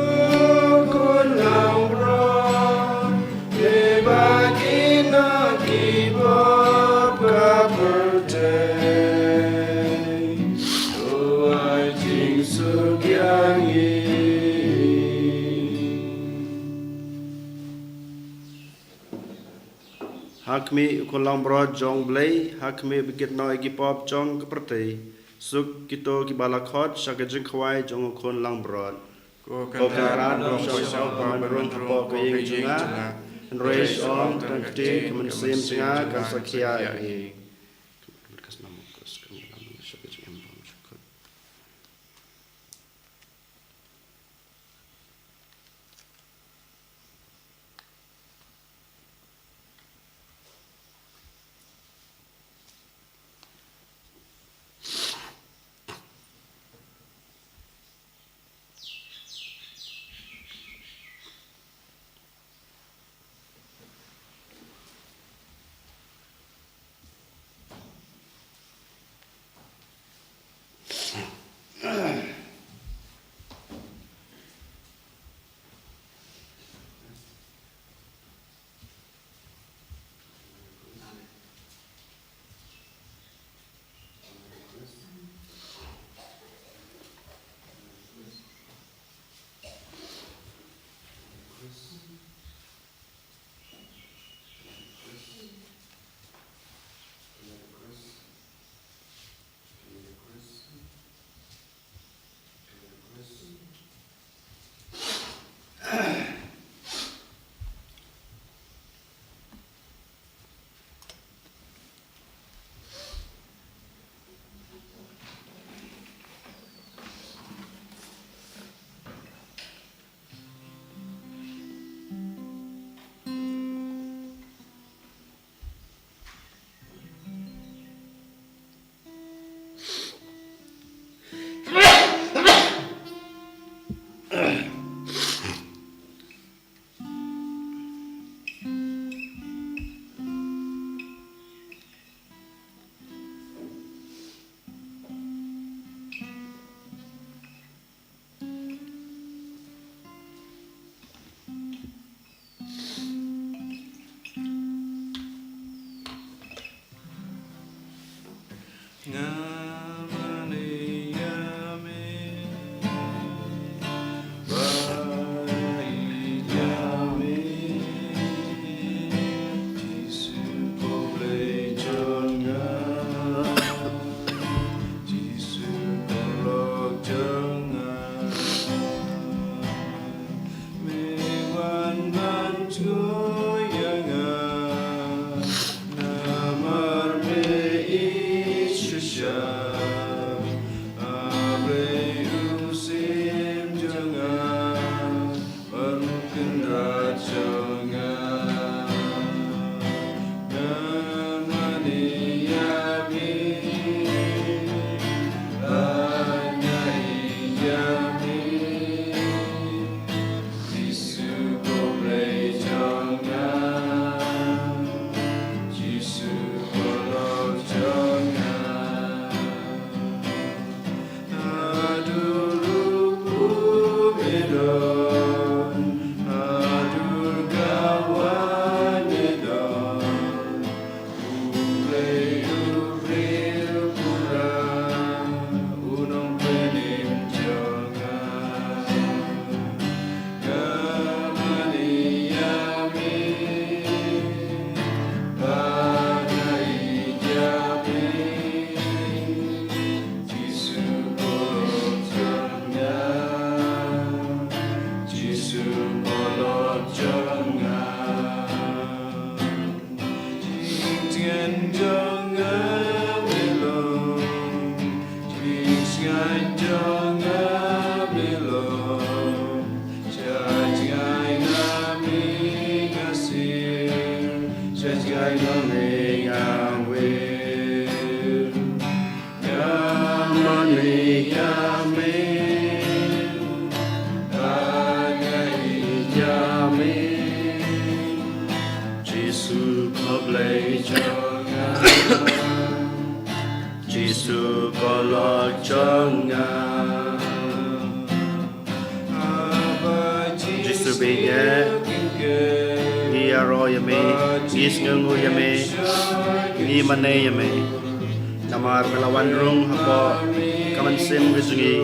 Khun langbrot, me ba kino ki pop ka pyrthei, to ai jingsuk ïa ngi. Ha khmih u Khun langbrot jong u Blei, ha khmih ba kit noh ïa ki pop jong ka pyrthei, suk kito kiba la khot sha ka jingkhawai jong u Khun langbrot. Ko Kynrad, ym shym poi sha u ba mynrung hapoh ka ïing jong nga, hynrei shu ong tang ka ktien, ka mynsiem jong nga kan sa khia ïa ngi. Nga mane ïa me, ba ïeit ïa me. Jisu ko Blei jong nga, Jisu ko lok jong nga. Me wan ban jngoh ïa nga, namar me ïeit shisha. A Blei u Syiem jong nga, bad u Kynrad jong nga. Nga mane ïa me, ba nga ïeit ïa me. Jisu ko Blei jong nga, Jisu ko lok jong nga. Haduh ruh kumne don, haduh ka wan ne don. U Blei u briew pura, u nongpynim jong nga. Nga mane ïa me, ba nga ïeit ïa me. Jisu ko lok jong nga, Jisu ko lok jong nga. Jingtngen jong nga me long, jingsngewsih jong nga me long. Sha jngai na me nga sir, sha jngai na me nga wir. Nga mane ïa me, ba nga ïeit ïa me. Jisu ko Blei jong nga, Jisu ko lok jong nga. Jisu beit eh, ngi ïaroh ïa me, ngi sngewnguh ïa me, ngi mane ïa me. Namar me la wan rung hapoh ka mynsiem ka jong ngi,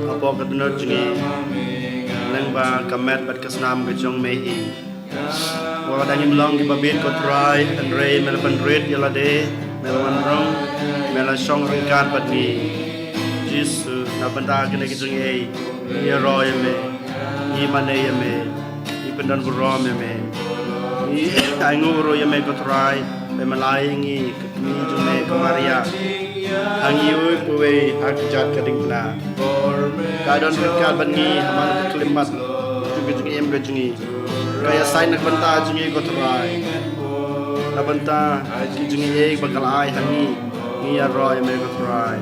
hapoh ka dohnud jong ngi, lyngba ka met bad ka snam ka jong me hi. Wat la ngim long kiba bit ko Trai, hynrei me la pynrit ïa lade, me la wan rung, me la shong ryngkat bad ngi. Jisu, na bynta kine ki jingïeit, ngi ïaroh ïa me, ngi mane ïa me, ngi pyndonburom ïa me. Ngi ainguh ruh ïa me ko Trai, ba me la ai ïa ngi ka kmie jong me ka Maria, ha ngi uwei pa uwei ha kjat ka diengphna. Ka don ryngkat bad ngi ha man ka khyllipmat jong ka jingim ka jong ngi. Ka ïasaid na ka bynta jong ngi ko Trai, na bynta ki jingïeit ba ka la ai ha ngi. Ngi ïaroh ïa me ko Trai.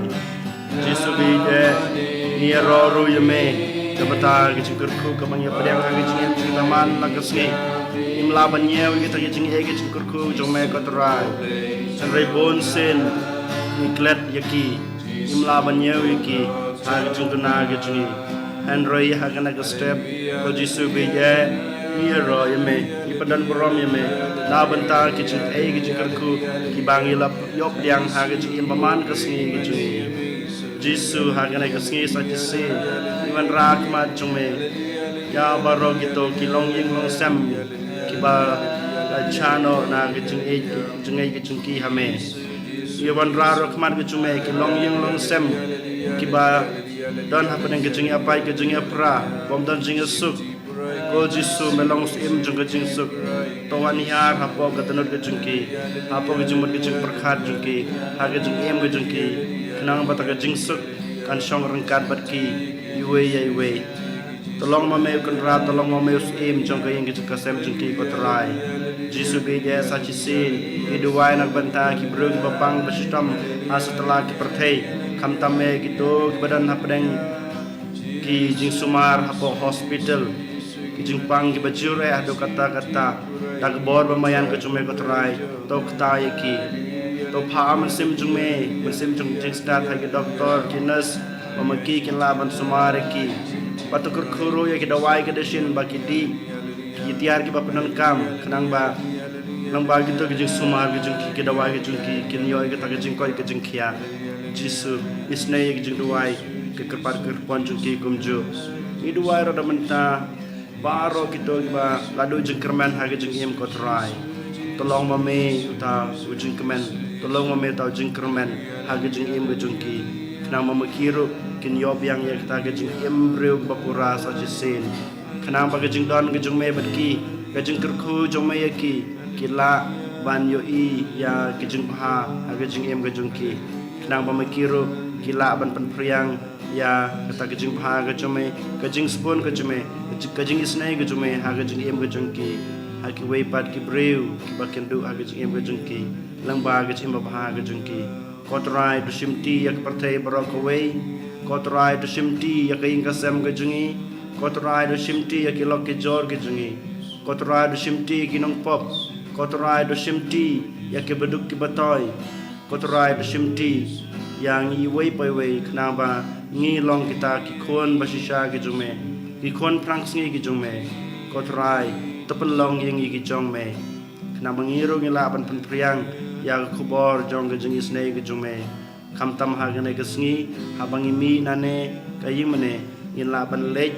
Jisu beit eh, ngi ïaroh ruh ïa me, na bynta ki jingkyrkhu kaba ngi ïa pdiang ha ki jingim jong ngi man la ka sngi. Ngim lah ban ñiew ïa kita ki jingïeit ki jingkyrkhu jong me ko Trai. Hynrei bunsien ngi klet ïa ki, ngim lah ban ñiew ïa ki ha ki jingduna ki jong ngi. Hynrei ha kane ka step ko Jisu beit eh, ngi ïaroh ïa me, ngi pyndonburom ïa me, na bynta ki jingïeit ki jingkyrkhu kiba ngi la ïoh pdiang ha ka jingim ba man ka sngi ka jong ngi. Jisu, ha kane ka sngi sa shisien ngi wanrah ha khmat jong me ïa baroh kito ki longïing longsem kiba la jah noh na ka jingïeit, jingïeit ka jong ki ha me. Ngi wanrah ruh ha khmat ka jong me ki longïing longsem kiba don hapdeng ka jingïapait ka jingïapra, bym don jingïasuk. Ko Jisu, me long u Syiem jong ka jingsuk. To wan hiar hapoh ka dohnud ka jong ki, hapoh ka jingmut ka jingpyrkhat jong ki, ha ka jingim ka jong ki, khnang ba kata ka jingsuk kan shong ryngkat bad ki iwei ïa iwei. To long ma me u Kynrad, to long ma me u Syiem jong ka ïing ka jong ka sem jong ki ko Trai. Jisu beit eh, sa shisien ngi duwai na ka bynta ki briew kiba pang ba shitom ha satlak ki pyrthei, khamtam eh kito kiba don hapdeng ki jingsumar hapoh hospital, ki jingpang kiba jur eh haduh katta katta. Da ka bor ba maïan ka jong me ko Trai, to kta ïa ki. To phah mynsiem jong me, mynsiem jong jingstad ha ki doktor, ki nurse, ba ma ki kin lah ban sumar ïa ki. Bad to kyrkhu ruh ïa ki dawai ki dashin ba ki dih, ki tiar kiba pyndonkam, khnang ba, khnang ba kito ki jingsumar ki jong ki, ki dawai ki jong ki kin ïoh ïa kita ki jingkoit ki jingkhiah. Jisu, isynei ïa ki jingduwai, ki kyrpad kyrpon jong ki kumjuh. Ngi duwai ruh da mynta, baroh kito kiba la duh jingkyrmen ha ka jingim, ko Trai. To long ma me uta u jingkmen, to long ma me uta u jingkyrmen ha ka jingim ka jong ki. Khnang ba ma ki ruh kin ïoh biang ïa kata ka jingim briew kaba pura sa shisien. Khnang ba ka jingdon ka jong me bad ki, ka jingkyrkhu jong me ïa ki, ki lah ban ïohi ïa ka jingbha ha ka jingim ka jong ki. Khnang ba ma ki ruh ki lah ban pynphriang ïa kata ka jingbha ka jong me, ka jingsbun ka jong me, ka jing, ka jingisynei ka jong me ha ka jingim ka jong ki. Ha kiwei pat ki briew kiba kin duh ha ka jingim ka jong ki, lyngba ka jingim babha ka jong ki. Ko Trai, to shimti ïa ka pyrthei baroh kawei. Ko Trai, to shimti ïa ka ïing ka sem ka jong ngi. Ko Trai, to shimti ïa ki lok ki jor ki jong ngi. Ko Trai, to shimti ïa ki nongpop. Ko Trai, to shimti ïa ki baduk ki batoi. Ko Trai, to shimti ïa ngi iwei pa iwei, khnang ba ngi long kita ki khun ba shisha ki jong me, ki khun phrangsngi ki jong me. Ko Trai, to pynlong ïa ngi ki jong me, khnang ba ngi ruh ngin lah ban pynphriang ïa ka khubor jong ka jingisynei ka jong me. Khamtam ha kane ka sngi, haba ngi mih na ne ka ïing mane, ngin lah ban leit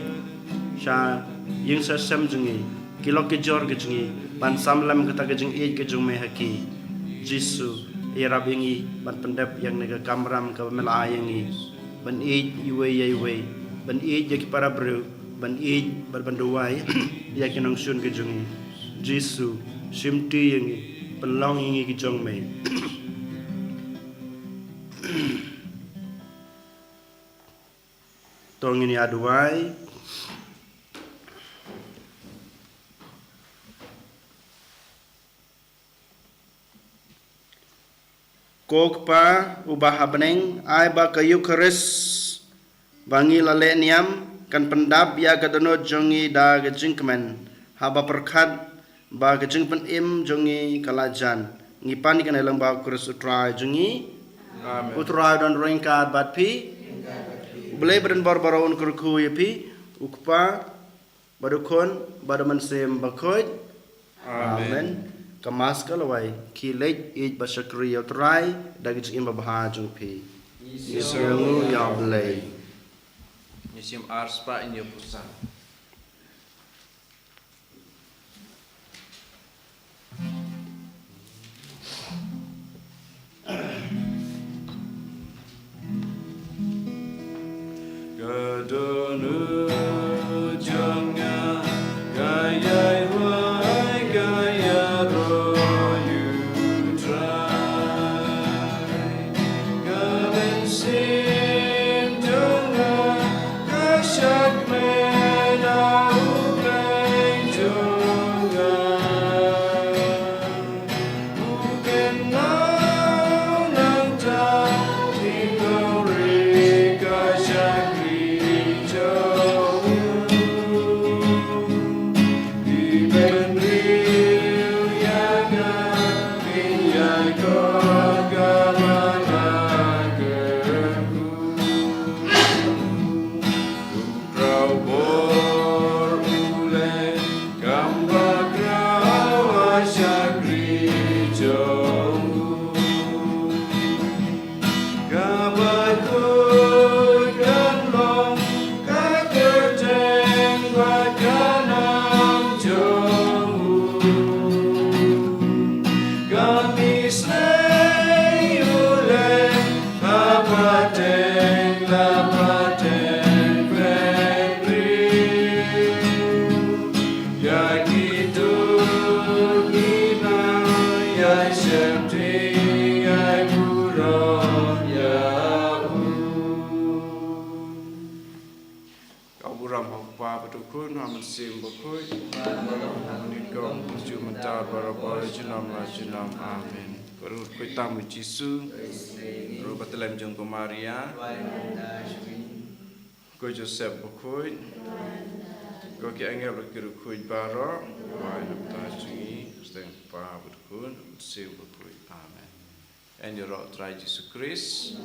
sha ïing sha sem jong ngi, ki lok ki jor ki jong ngi, ban sam lem kata ka jingïeit ka jong me ha ki. Jisu, ïarap ïa ngi ban pyndep ïa kane ka kamram kaba me la ai ïa ngi, ban ïeit iwei ïa iwei, ban ïeit ïa ki para briew, ban ïeit bad ban duwai ïa ki nongshun ki jong ngi. Jisu, shimti ïa ngi, pynlong ïa ngi ki jong me. To ngin ïa duwai. Ko Kpa uba ha bneng, ai ba ka Eukharist ba ngi la leh niam kan pyndap ïa ka dohnud jong ngi da ka jingkmen, haba pyrkhat ba ka jingpynim jong ngi ka la jan. Ngi pan ïa kane lyngba u Khrist u Trai jong ngi. Amen. U Trai u don ryngkat bad phi. U Blei ba donbor baroh un kyrkhu ïa phi, u Kpa, bad u Khun, bad u Mynsiem Bakhuid. Amen. Amen. Ka Mass ka la wai, khie leit ïeit bad shakri ïa u Trai da ka jingim babha jong phi. Ngi sngewnguh ïa u Blei. Ngi shim ar spah, ngi ïa puson. Ka dohnud jong nga ka ïai wai, ka ïaroh ïa u Trai. Ka mynsiem jong nga ka shakri ïa u Blei jong nga. Khraw bor u leh kam ba khraw ha shakri jong u. Kaba khuid kan long ka kyrteng bad ka nam jong u. Ka isynei u leh ha pateng la pateng, briew ïa kito kiba ïai sheptieng, ïai burom ïa u. Ka burom ha u Kpa bad u Khun, ha u Mynsiem Bakhuid, bad ha u Mynsiem Bakhuid, mynta bad baroh, junom la junom. Amen. Ko ruh khuid tam u Jisu, ruh ba tlem jong ko Maria, ko Joseph Bakhuid, ko ki angel ruh ki ruh khuid baroh, wai na bynta jong ngi, ha kyrteng u Kpa bad u Khun, u Mynsiem Bakhuid. Amen. Yn ïaroh u Trai Jisu Khrist.